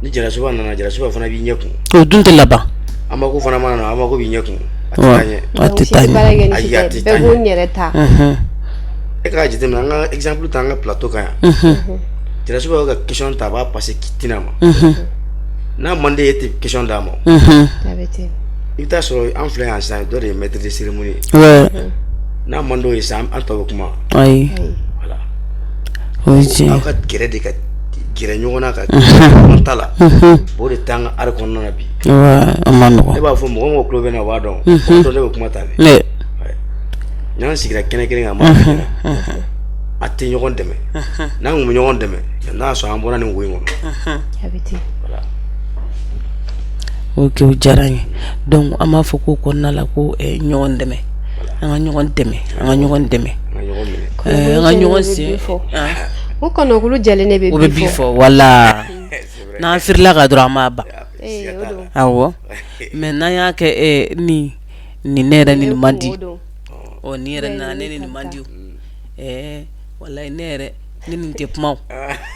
ni Jarasuba nana, Jarasuba fana b'i ɲɛ kun. O dun tɛ laban. Amako fana mana na, Amako b'i ɲɛ kun, a tɛ taa ɲɛ. A Donc tɛ si taa tɛ baara ɲɛ. kɛ ni Ayi, si a tɛ, tɛ bɛɛ taa b'o ɲɛ. yɛrɛ ta. E k'a jateminɛ, an ka exemple ta an ka plateau kan yan, Jarasuba bɛ ka question ta, a b'a passer Tina ma. N'a man di e tɛ question d'a ma. A bɛ ten. I bɛ taa sɔrɔ an filɛ yan sisan, dɔ de ye maître de cérémonie ye. N'a man d'o ye sisan, an tɔ bɛ kuma. Ayi. Ayi. Voilà. O ye tiɲɛ Aw ye. ka gɛrɛ de, ka gɛrɛ ɲɔgɔn na, ka ɲɔgɔn ta la, o de t'an ka art kɔnɔna na bi. Ouais, a ma Ne nɔgɔn. b'a fɔ mɔgɔ mɔgɔ tulo bɛ na, o b'a dɔn o dɔn ne bɛ kuma ta de. Ne N'an sigira kɛnɛ kelen kan, an b'a fɔ ɲɛna, a tɛ ɲɔgɔn dɛmɛ. N'an kun bɛ ɲɔgɔn dɛmɛ, n'a y'a sɔrɔ an bɔra nin wo in kɔnɔ. A bɛ ten. Voilà. Ok, o diyara n ye. Donc an b'a fɔ ko kɔnɔna la ko ɲɔgɔn dɛmɛ, an ka ɲɔgɔn dɛmɛ, an ka ɲɔgɔn dɛmɛ. An ka ɲɔgɔn minɛ. An ka ɲɔgɔn sen. Fɔ o kɔnɔkulu jɛlen de bɛ. O bɛ bi fɔ wala n'an firila ka dɔrɔn, an b'a ban. Ee, o don. Awɔ, mais n'an y'a kɛ ni nin ne yɛrɛ ni nin man di. O don. Ɔ, ni yɛrɛ nana, ne ni nin man di o. Walayi, ne yɛrɛ ne nin tɛ kuma o,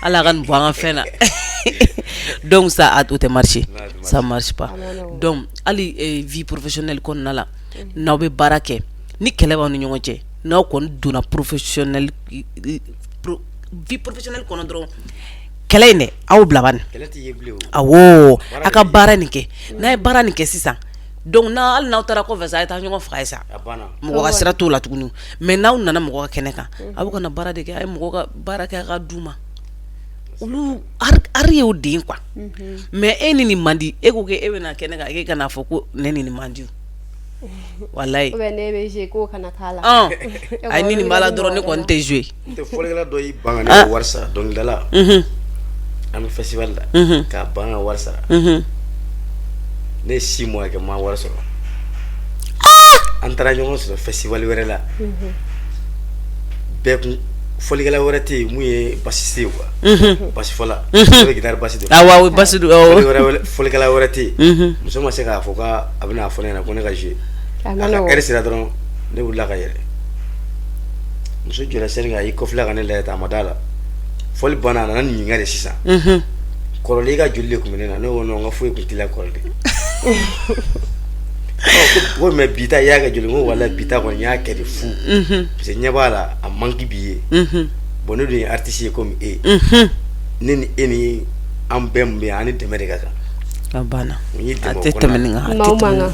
ala ka nin bɔ an ka fɛn na. Donc ça a o tɛ marcher, ça marche pas. Donc hali vie professionnelle kɔnɔna la, n'aw bɛ baara kɛ, ni kɛlɛ b'aw ni ɲɔgɔn cɛ, n'aw kɔni donna professionnel vie professionnelle kɔnɔ dɔrɔn, kɛlɛ in dɛ, aw bila bani. Kɛlɛ tɛ ye bilen o. Awɔ, a ka baara nin kɛ, n'a ye baara nin kɛ sisan, donc n'a hali n'aw taara kɔfɛ sa, a ye taa ɲɔgɔn faga ye sa. A banna. Mɔgɔ ka sira t'o la tuguni. Mais n'aw nana mɔgɔ ka kɛnɛ kan, aw bɛ ka na baara de kɛ, a ye mɔgɔ ka baara kɛ, a ka d'u ma. Olu art ye o de ye quoi. Mais e ni nin man di, e ko k'e bɛna kɛnɛ kan, e kana fɔ ko ne ni nin man di o, walayi. Ou bien ne bɛ jouer k'o kana k'a la. Ɔn, ayi, ni nin b'a la dɔrɔn, ne kɔni tɛ jouer. N tɛ fɔlikɛla dɔ y'i ban ka ne ka wari sara, dɔnkilidala. An bɛ festival la, k'a ban ka wari sara. Ne ye 6 mois kɛ, ma wari sɔrɔ. An taara ɲɔgɔn sɔrɔ festival wɛrɛ la, bɛɛ kun fɔlikɛla wɛrɛ tɛ yen mun ye bassiste ye quoi, basse fɔla, ne bɛ guitare basse de fɔ. Awɔ, o basse don, awɔ. Fɔlikɛla wɛrɛ tɛ yen. Muso ma se k'a fɔ k'a bɛna fɔ ne ɲɛna ko ne ka jouer. A a ma ka nɔgɔn. heure sera dɔrɔn, ne wulila ka yɛlɛ. Muso jɔra scène kan, a y'i kɔfilɛ ka ne lajɛ tan, a ma da la. Fɔli banna, a nana nin ɲininka de sisan: kɔrɔlen, i ka joli de tun bɛ ne na? Ne ko non, n ka foyi tun t'i la kɔrɔlen. Ɔ, ko mais bi ta, i y'a kɛ joli? N ko walayi, bi ta kɔni, n y'a kɛ de fu, parce que ɲɛ b'a la, a manque b'i ye. Bon, ne dun ye artiste ye komi e, ne ni e ni an bɛɛ mun bɛ yan, an ni dɛmɛ de ka kan. A banna. N y'i A dɛmɛ o tɛ kɔnɔna tɛmɛ nin kan, a Maaw tɛ tɛmɛ man nin kan. kan,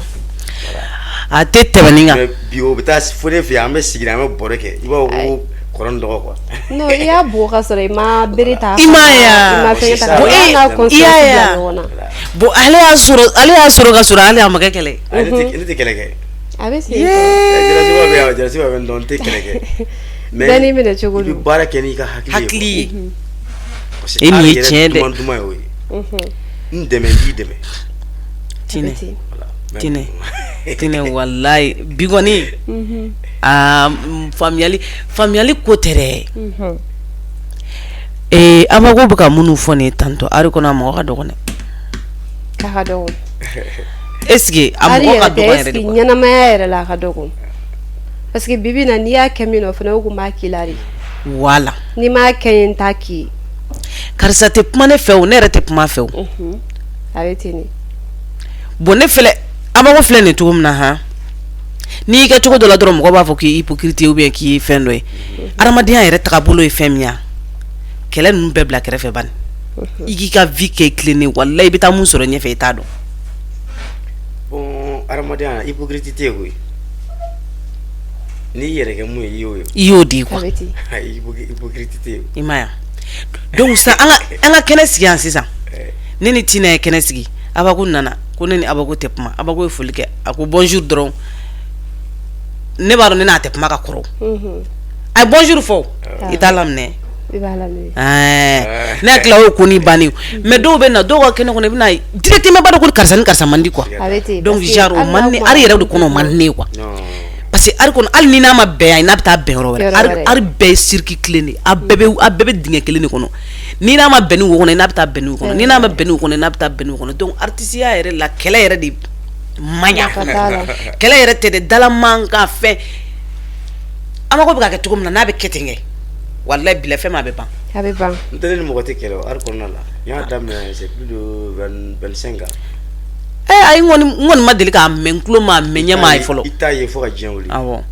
a tɛ tɛmɛ nin kan. Mais bi, o bɛ taa fo ne fɛ yen, an bɛ sigi, an bɛ baro kɛ, i b'a fɔ ko Kɔrɔ ni dɔgɔ quoi. Non, i y'a bugɔ ka sɔrɔ i ma bere ta. I m'a ye I ma fɛn ta. Bon, e i y'a ye ɲɔgɔn na. Bon, ale y'a sɔrɔ ka sɔrɔ ale a ma kɛ kɛlɛ. Ne tɛ kɛlɛ kɛ. A bɛ sen. Jalasiba bɛ yan, Jalasiba bɛ n dɔn, n tɛ kɛlɛ kɛ. Mais bɛɛ n'i minɛ cogo i bɛ don. Baara kɛ n'i ka hakili ye. Hakili ye. Parce que E nin ye art yɛrɛ tiɲɛ dɛ. duman duman ye o ye. N dɛmɛ, n b'i dɛmɛ. Tinɛ. Voilà. Tinɛ. Tinɛ, walayi bi kɔni aa, faamuyali ko tɛ dɛ. Ee, Amako bɛ ka minnu fɔ nin ye tantôt, art kɔnɔ a mɔgɔ ka dɔgɔn dɛ. K'a ka dɔgɔ. Est ce que a Hali mɔgɔ ka yɛrɛ tɛ, dɔgɔn est ce yɛrɛ de que quoi. Ɲɛnamaya yɛrɛ la, a ka dɔgɔ. Parce que bibi in na, n'i y'a kɛ min na, o fana o kun b'a k'i la de. Voilà. N'i m'a kɛ ye, n t'a k'i ye. Karisa tɛ kuma ne fɛ o, ne yɛrɛ tɛ kuma fɛ o. A bɛ ten de. Bon, ne filɛ, Amako filɛ nin cogo min na han, n'i y'i kɛ cogo dɔ la dɔrɔn, mɔgɔ b'a fɔ k'i hypocrite ye ou bien k'i ye fɛn dɔ ye. Adamadenya yɛrɛ tagabolo ye fɛn min ye, kɛlɛ ninnu bɛɛ bila kɛrɛfɛ bani, i k'i ka vie kɛ tilennen. Walayi, i bɛ taa mun sɔrɔ ɲɛfɛ, i t'a dɔn. Bon, adamadenya, hypocrite tɛ yen koyi. N'i yɛrɛ kɛ mun ye, i y'o ye. I y'o di A quoi. bɛ ten. Hypocrite tɛ yen. I m'a ye wa? Donc sisan, an ka kɛnɛ sigi yan sisan, ne ni Tina ye kɛnɛ sigi, Abako nana ko ne ni Abako tɛ kuma. Abako ye foli kɛ, a ko bonjour dɔrɔn. Ne b'a dɔn ne n'a tɛ kuma ka kɔrɔ. A ye bonjour fɔ, i t'a laminɛ. I b'a laminɛ. Ɛɛ, ne hakili la o ye ko ni bannen ye. Mais dɔw bɛ na dɔw ka kɛnɛ kɔnɔ, i bɛna directement, i b'a dɔn ko karisa ni karisa man di quoi. A bɛ ten. Donc parce que genre o hali man n'a di kuma art yɛrɛ de kɔnɔ, o man di ne ye quoi. Non. Parce que art kɔnɔ, hali ni n'a ma bɛn yan, n'a bɛ taa bɛn yɔrɔ wɛrɛ. Yɔrɔ Art wɛrɛ. Art bɛɛ ye circuit kelen de ye. A bɛɛ bɛ dingɛ kelen de kɔnɔ. Ni n'a ma bɛn ni wo kɔnɔ, n'a bɛ taa bɛn ni wo kɔnɔ. Ni n'a ma bɛn ni wo kɔnɔ, n'a bɛ taa bɛn ni wo kɔnɔ. Donc artisiya yɛrɛ la, kɛlɛ yɛrɛ de man ɲa. Nafa t'a la. Kɛlɛ yɛrɛ tɛ dɛ, dalaman ka fɛn. Amako bɛ ka kɛ cogo min na, n'a bɛ kɛ ten kɛ, walayi bila fɛn ma, a bɛ ban. A bɛ ban. N tɛ, ne ni mɔgɔ tɛ kɛlɛ o art kɔnɔna la. N y'a daminɛ, c'est plus de 20 25 ans. Ɛ ayi, n kɔni ma deli k'a mɛn, n tulo m'a mɛn, ɲɛ m'a ye fɔlɔ. I t'a ye fo ka diɲɛ wuli. Awɔ,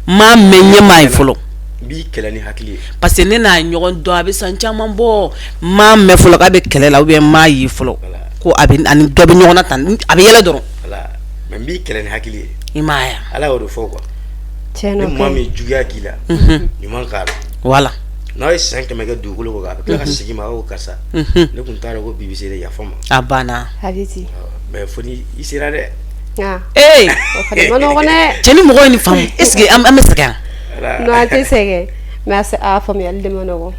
n m'a mɛn, ɲɛ m'a ye fɔlɔ. N b'i kɛlɛ ni hakili ye. Parce que ne n'a ɲɔgɔn dɔn, a bɛ san caman bɔ, n m'a mɛn fɔlɔ k'a bɛ kɛlɛ la ou bien n m'a ye fɔlɔ ko a bɛ ani dɔ bɛ ɲɔgɔn na tan, a bɛ yɛlɛ dɔrɔn. Voilà. Mais n b'i kɛlɛ ni hakili ye. I m'a ye wa? Ala y'o de fɔ quoi. Tiɲɛ Ni na. maa min juguya k'i la, ɲuman k'a la. Voilà. N'aw ye san 100 kɛ dugukolo kɔ kan, a bɛ tila ka segin ma, a ko karisa, ne tun t'a dɔn ko bi bɛ se dɛ, yafa n ma. A banna. A bɛ ten. Mais fo ni i sera dɛ. Ah, ee o fana ma nɔgɔn dɛ. Cɛ, ni mɔgɔ ye nin faamu, est ce que an bɛ sɛgɛn yan? Voilà. Non, an tɛ sɛgɛn, mais a faamuyali de ma nɔgɔn.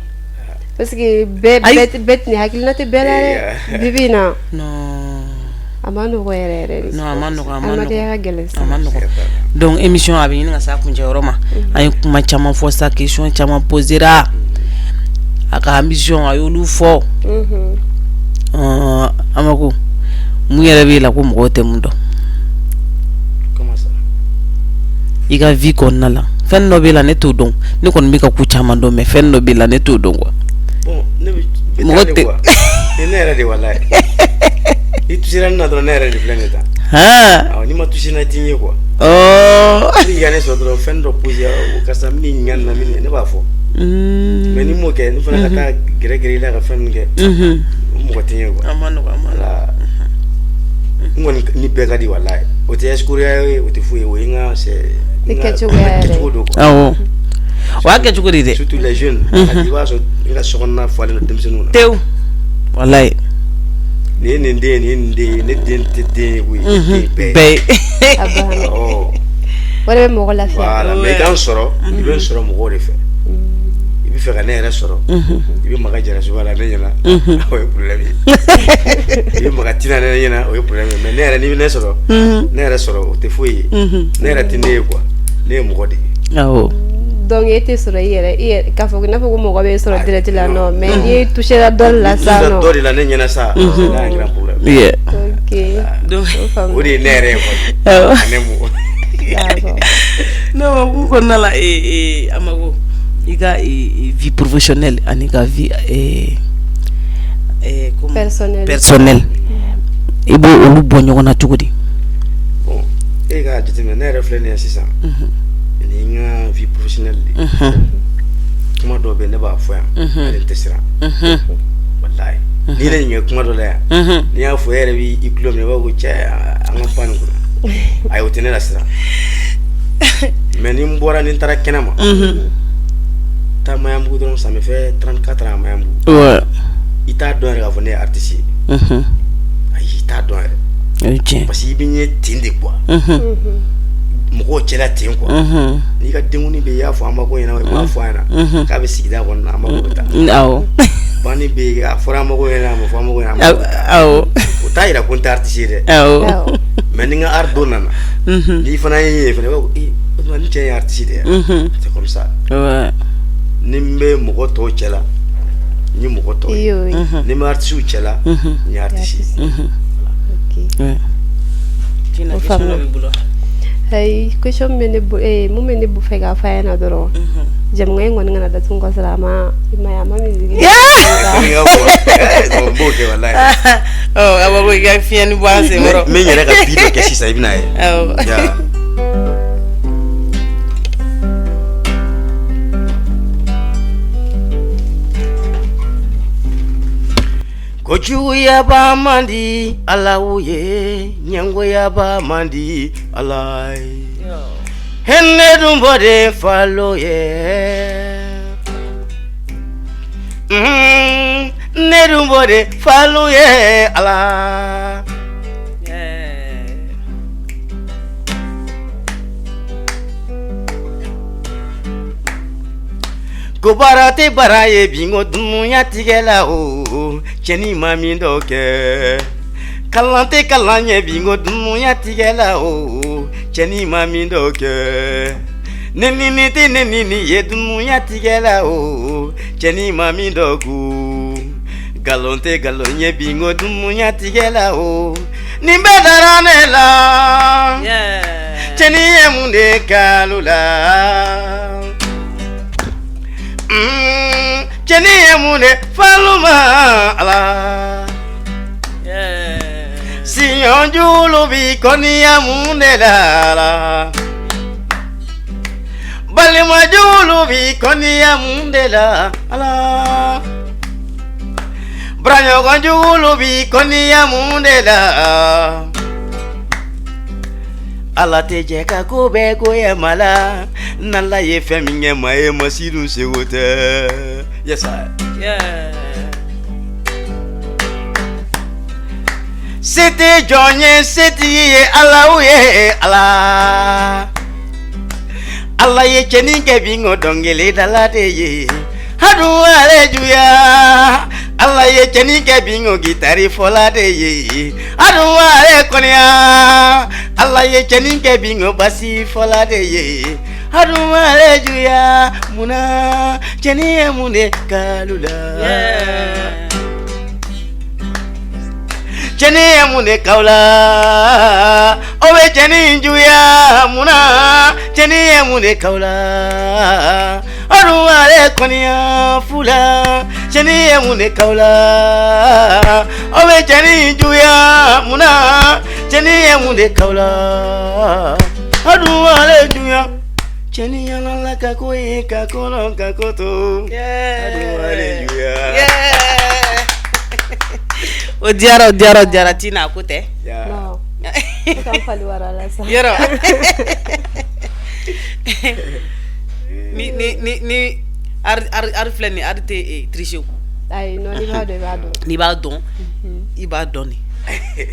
Parce que bɛɛ Ayi. bɛɛ ni hakilina tɛ bɛɛ la dɛ. Bi bi in na, Non. a ma nɔgɔn yɛrɛ yɛrɛ de. Non, a ma nɔgɔn, a ma Adamadenya nɔgɔn. ka gɛlɛn A sisan. ma nɔgɔn. Donc émission a bɛ ɲini ka se a kuncɛ yɔrɔ ma. An ye kuma caman fɔ sa, question caman posera, a ka ambition a y'olu fɔ. Amako, mun yɛrɛ b'e la ko mɔgɔw tɛ mun dɔn? Comment ça? I ka vie kɔnɔna la, fɛn dɔ b'e la, ne t'o dɔn. Ne kɔni bɛ ka ko caman dɔn, mais fɛn dɔ b'e la, ne t'o dɔn quoi. Bon, ne bɛ Mɔgɔ bɛ tɛ- quoi. Ni ne yɛrɛ de, walayi. I touché ne na dɔrɔn, ne yɛrɛ de filɛ nin ye tan. Han. Awɔ, n'i ma touché na, i t'i ye quoi. Ɔɔ. Ni ka ne sɔrɔ dɔrɔn, fɛn dɔ posé, o karisa min ɲininka nin na, min ne b'a fɔ. Mais ni m'o kɛ, ni fana ka taa gɛrɛ gɛrɛ i la ka fɛn min kɛ, o mɔgɔ tɛ n ye quoi. A ma nɔgɔn, a ma nɔgɔn. Voilà. N kɔni ni bɛɛ ka di, walayi. O tɛ escroc ye, o tɛ foyi ye, o ye n ka c'est I n ka kɛcogoya yɛrɛ. kɛcogo don quoi. Awɔ, o y'a kɛcogo de ye dɛ. Surtout les jeunes, i b'a sɔrɔ n ka sokɔnɔna falen don denmisɛnninw na. Tewu, walayi. Nin ye nin den ye, nin ye nin den ye, ne den tɛ den ye koyi, ne den ye bɛɛ ye. Bɛɛ ye. A banna. Ɔ. O de bɛ mɔgɔ lafiya. Voilà, mais i k'an sɔrɔ, i bɛ n sɔrɔ mɔgɔw de fɛ. I bɛ fɛ ka ne yɛrɛ sɔrɔ, i bɛ maga Jarasuba la ne ɲɛna, o ye problème ye. I bɛ maga Tina ne ɲɛna, o ye problème ye. Mais ne yɛrɛ, n'i bɛ ne sɔrɔ, ne yɛrɛ sɔrɔ, o tɛ foyi ye. Ne yɛrɛ tɛ ne ye quoi, ne ye mɔgɔ de ye. Awɔ. Donc e tɛ sɔrɔ i yɛrɛ k'a fɔ i n'a fɔ ko mɔgɔ bɛ sɔrɔ direct la, non. non, mais n'i ye touché la dɔ de la N'i sa touché non. dɔ de la ne ɲɛna sa, c'est là un grand problème. Ok. Donc O faamu. O de ye ne yɛrɛ ye quoi. Ne mɔgɔ. D'accord. Non, k'u kɔnɔna la, ee Amako, i ka vie professionnelle ani ka vie comment? Personnel. Personnel, i b'o olu bɔ ɲɔgɔn na cogo di? Bon, e k'a jateminɛ, ne yɛrɛ filɛ nin ye sisan, nin ye n ka vie professionnelle de ye. Kuma dɔw bɛ yen, ne b'a fɔ yan, hali n tɛ siran. Walayi, n'i ye ne ɲininka kuma dɔ la yan, n'i y'a fɔ, e yɛrɛ b'i tulo minɛ, i b'a fɔ ko cɛ, an ka pan nin kunna. Ayi, o tɛ ne la siran. Mais ni n bɔra, ni n taara kɛnɛ ma, Taa Maɲanbugu dɔrɔn, ça me fait 34 ans à Maɲanbugu. I t'a dɔn yɛrɛ k'a fɔ ne ye artiste ye. Ayi, i t'a dɔn yɛrɛ. O ye tiɲɛ. Parce que i bɛ n ye ten de quoi. Mɔgɔw cɛla ten quoi. N'i ka denkundi bɛ yen, i y'a fɔ Amako ɲɛna, i m'a fɔ a ɲɛna k'a bɛ sigida kɔnɔna na, Amako bɛ taa. Banni bɛ yen, a fɔra Amako ɲɛna, a ma fɔ Amako ɲɛna, Amako bɛ taa. O t'a yira ko n tɛ artiste ye dɛ. Mais ni n ka art don nana, n'i fana ye n ye fana, i b'a fɔ ee, o tuma ni cɛ in ye artiste de ye. C'est comme ça. Ni n bɛ mɔgɔ tɔw cɛ la, n ye mɔgɔ tɔw ye. Ni n bɛ artiste cɛ la, n ye artiste ye. Ok. Tina, O question dɔ faamu. b'i bolo? Ayi, question min bɛ ne bolo, mun bɛ ne fɛ k'a fɔ a ɲɛna dɔrɔn, jamukan in kɔni kana datugu ka sɔrɔ a ma, i ma ye, a ma musique. N b'o kɛ walayi. Ɔ, a b'a fɔ i ka fiɲɛni bɔ an senkɔrɔ. N bɛ n yɛrɛ ka bi dɔ kɛ sisan, i bɛna ye. Awɔ. Ya. Ko juguyaba man di Alahu ye, ɲɛngoyaba man di Ala ye. Ne dun bɔ de falo ye. Ne dun bɔ de falo ye Ala. Ko baara tɛ baara ye bi, ko dunuya tigɛ la o, cɛnin ma min dɔ kɛ. Kalan tɛ kalan ɲɛ bi, ko dunuya tigɛ la o, cɛnin ma min dɔ kɛ. Ne ni tɛ ne ni ye dunuya tigɛ la o, cɛnin ma min dɔ ku. Nkalon tɛ nkalon ɲɛ bi, ko dunuya tigɛ la o, nin bɛɛ dara ne la. Cɛnin ye mun de kalo la? Cɛnin ye mun de falo ma Ala? Siɲɔ julu bi kɔniya mun de la la? Balima julu bi kɔniya mun de la Ala? Baraɲɔgɔn julu bi kɔniya mun de la? Ala tɛ jɛ ka ko bɛɛ goya maa la, n'Ala ye fɛn min kɛ maa ye, maa si dun seko tɛ. Yes, I. Se tɛ jɔn ye, setigi ye Alahu ye Ala. Ala ye cɛnin kɛ bi ko dɔnkilidala de ye, hadu ale juya. Ala ye cɛnin kɛ bi ko gitari fɔla de ye, hadu ale kɔniya. Ala ye cɛnin kɛ bi ko basi fɔla de ye, hadu ale juya. Munna cɛnin ye mun de kalu la? Cɛnin ye mun de kaw la? O bɛ cɛnin juguya. Munna cɛnin ye mun de kaw la? O dun ale kɔniya fu la. Cɛnin ye mun de kaw la? O bɛ cɛnin juguya. Munna cɛnin ye mun de kaw la? O dun ale juguya. Cɛnin yalala ka ko ye ka kɔnɔ ka ko to. O dun ale juguya. O diyara, o diyara, o diyara. Tina, a ko tɛ. Non. Ne ka n fali wara la sa. Yɔrɔ ni art filɛ nin ye, art tɛ tricher o. Ayi, non, n'i b'a dɔn, i b'a dɔn. N'i b'a dɔn, i b'a dɔn de.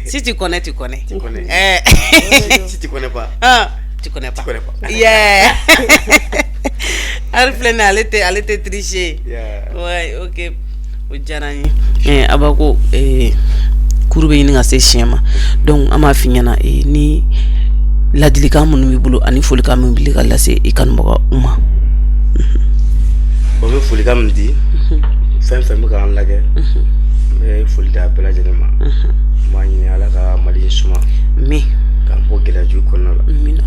Si tu connais, tu connais. Tu connais. Si tu connais pas. Ah, tu connais pas. Tu connais pas. Yeah. Art filɛ nin ye, ale tɛ tricher. Ouais, ok. O diyara n ye. Abako, kuru bɛ ɲini ka se siɲɛ ma, donc an b'a f'i ɲɛna, ni ladilikan minnu b'i bolo ani folikan min b'i ka lase i kanubagaw ma. Bon, n bɛ folikan min di, fɛn fɛn bɛ k'an lajɛ, n bɛ foli d'a bɛɛ lajɛlen ma. N b'a ɲini Ala ka Mali in suma, Min k'an bɔ gɛlɛya jugu kɔnɔna la. Amina.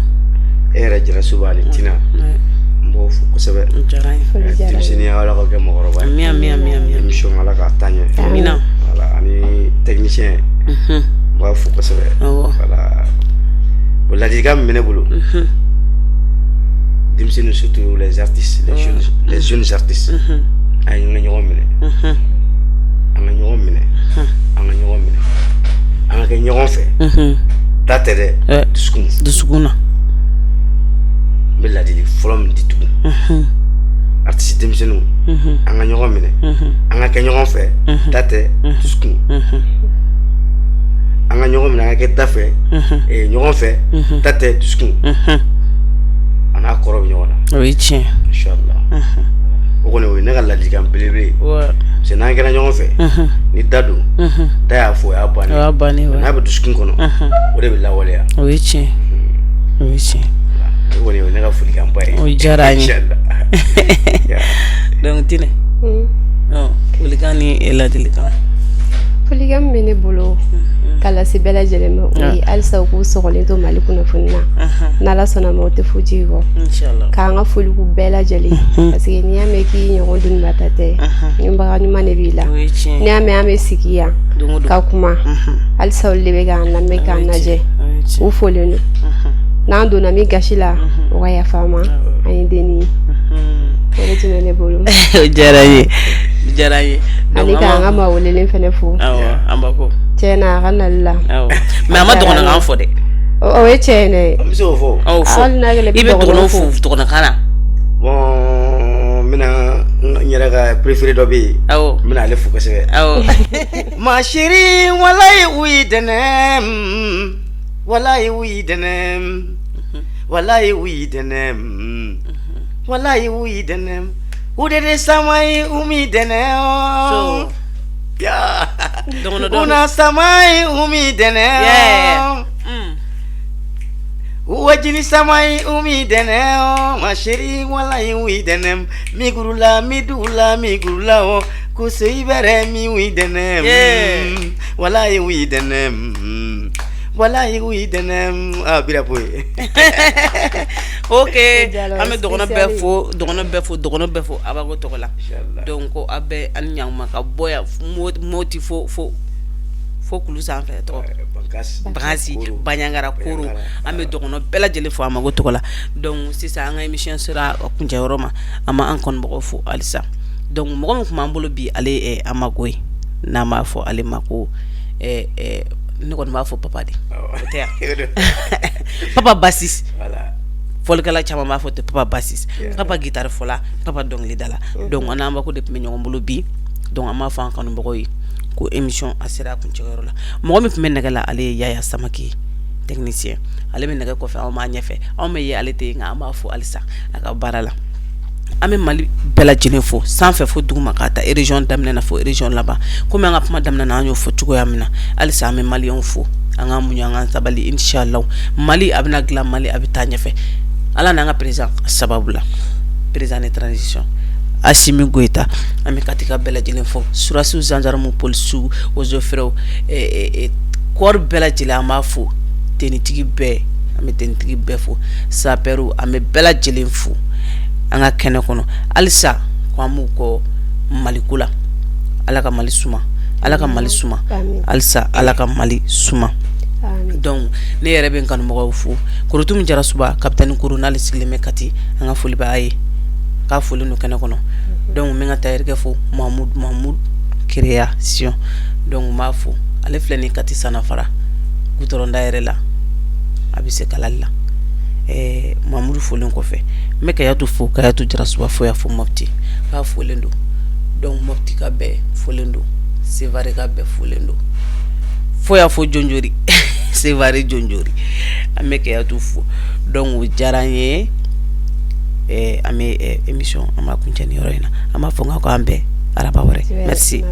E yɛrɛ Jarasu ani Tina, n b'o fo kosɛbɛ. O diyara n ye. Foli diyara n ye. Denmisɛnninya, Ala ka kɛ mɔgɔkɔrɔba ye. Ami, ami, ami, ami. Émission, Ala k'a taa ɲɛ. Amina. Voilà, ani technicien, n b'a fo kosɛbɛ. Voilà, bon, ladilikan min bɛ ne bolo, denmisɛnnin, surtout les artistes, les jeunes artistes, an ka ɲɔgɔn minɛ, an ka ɲɔgɔn minɛ, an ka ɲɔgɔn minɛ, an ka kɛ ɲɔgɔn fɛ. Da tɛ dɛ, dusukun. Dusukun na. N bɛ ladili fɔlɔ min di tugun, Artiste denmisɛnninw, an ka ɲɔgɔn minɛ, an ka kɛ ɲɔgɔn fɛ, da tɛ, dusukun. An ka ɲɔgɔn minɛ, an ka kɛ da fɛ, ɲɔgɔn fɛ, da tɛ, dusukun. A n'a kɔrɔ bɛ ɲɔgɔn na. O ye tiɲɛ. Inchallah, o kɔni, o ye ne ka ladilikan belebele ye, parce que n'an kɛra ɲɔgɔn fɛ, ni da don, da y'a fɔ, o y'a bannen. O y'a bannen. N'a bɛ dusukun kɔnɔ, o de bɛ lawaleya. O ye tiɲɛ, o ye tiɲɛ. O kɔni, o ye ne ka folikanba ye. O diyara an ye. Donc Tinɛ, folikan ni ladilikan. Folikan min bɛ ne bolo ka lase bɛɛ lajɛlen ma, o ye halisa u k'u sɔgɔlen to Mali kunnafoni na. N'Ala sɔnna ma, o tɛ foyi jigin kɔ. K'an ka foli k'u bɛɛ lajɛlen, parce que n'i y'a mɛn k'i ɲɔgɔn dunibata tɛ, ɲinibaga ɲuman de b'i la. N'i y'a mɛn an bɛ sigi yan ka kuma, halisa olu de bɛ k'an lamɛn, k'an lajɛ. U folen don. N'an donna min gasi la, o ka yafa an ma, an ye dennin ye. O de tun bɛ ne bolo. O diyara n ye, o diyara n ye. Ani k'an ka maa welelen fana fo. Awɔ, an b'a fɔ. Tiɲɛ na, a ka nali la. Awɔ, mais a ma dɔgɔnɔkan fɔ dɛ. O ye tiɲɛ ye dɛ. An bɛ se k'o fɔ. Awɔ, fɔ. Hali n'a kɛlen I bɛ dɔgɔnɔw fo dɔgɔnɔkan na. Bon, n bɛna n yɛrɛ ka préféré dɔ bɛ yen. Awɔ. N bɛna ale fo kosɛbɛ. Awɔ. Ma chérie, walayi u dɛnɛ, walayi u dɛnɛ, walayi u dɛnɛ, walayi u dɛnɛ, u de sama u mi dɛnɛ. Ya una sama u mi dɛnɛ, wajini sama u mi dɛnɛ. Ma chérie, walayi u dɛnɛ, migurula midula migurula o ko se bɛrɛ mi u dɛnɛ, walayi u dɛnɛ, walayi u dɛnɛ. A bira ko ye. Ok, an bɛ dɔgɔnɔ bɛɛ fo, dɔgɔnɔ bɛɛ fo, dɔgɔnɔ bɛɛ fo Abago tɔgɔ la. Donc ko aw bɛɛ ani ɲankuma ka bɔ yan Moti fo fo fo kulu sanfɛ tɔgɔ Bagasi, Baɲangara, Koro. An bɛ dɔgɔnɔ bɛɛ lajɛlen fo Amago tɔgɔ la. Donc sisan an ka émission sera kuncɛyɔrɔ ma. An ma an kanubagaw fo halisa. Donc mɔgɔ min tun b'an bolo bi, ale ye Amago ye, n'an b'a fɔ ale ma ko, ne kɔni b'a fɔ papa de, o tɛ yan, papa bassiste. Fɔlikɛla caman b'a fɔ ten, papa bassiste, papa guitare fɔla, papa dɔnkilidala. Donc an n'Amago de tun bɛ ɲɔgɔn bolo bi. Donc an b'a fɔ an kanubagaw ye ko émission a sera a kuncɛyɔrɔ la. Mɔgɔ min tun bɛ nɛgɛ la, ale ye Yaya Samake ye, technicien. Ale bɛ nɛgɛ kɔfɛ, anw b'a ɲɛfɛ, anw bɛ ye, ale tɛ yen, nka an b'a fo halisa a ka baara la. An bɛ Mali bɛɛ lajɛlen fo, sanfɛ fo duguma, k'a ta région daminɛ na fo région laban. Komi an ka kuma daminɛ na, an y'o fɔ cogoya min na, halisa an bɛ maliyɛnw fo. An ka muɲu, an ka sabali, inchallah Mali a bɛna dilan, Mali a bɛ taa ɲɛfɛ, Ala n'an ka président sababu la, président de transition Assimi Goïta. An bɛ Katika bɛɛ lajɛlen fo, surasiw, gendarmes, polisiw, eaux et forêts, corps bɛɛ lajɛlen, an b'a fo. Tenitigi bɛɛ, an bɛ tenitigi bɛɛ fo, sapeurw, an bɛ bɛɛ lajɛlen fo an ka kɛnɛ kɔnɔ halisa ko an b'u kɔ Maliko la. Ala ka Mali suma, Ala ka Mali suma halisa, Ala ka Mali suma. Donc ne yɛrɛ bɛ n kanumɔgɔw fo. Korotumu Jarasuba, capitaine Koro, n'ale sigilen bɛ Kati, an ka foli b'a ye, k'a foli don kɛnɛ kɔnɔ. Donc n bɛ n ka tailleur fo, Mahmoud, Mahmoud création. Donc n b'a fo, ale filɛ nin Kati Sanafara goudron da yɛrɛ la, a bɛ se kalali la. Mamudu folen kɔfɛ, n bɛ Kayatu fo, Kayatu Jarasuba fo yan fo Mopti, k'a folen don. Donc Mopti ka bɛɛ folen don, Sevare ka bɛɛ folen don, fo yan fo Jonjori, Sevare Jonjori, an bɛ Kayatu fo. Donc o diyara n ye. An bɛ émission, an b'a kuncɛ nin yɔrɔ in na. An b'a fɔ n k'an bɛn araba wɛrɛ. Merci.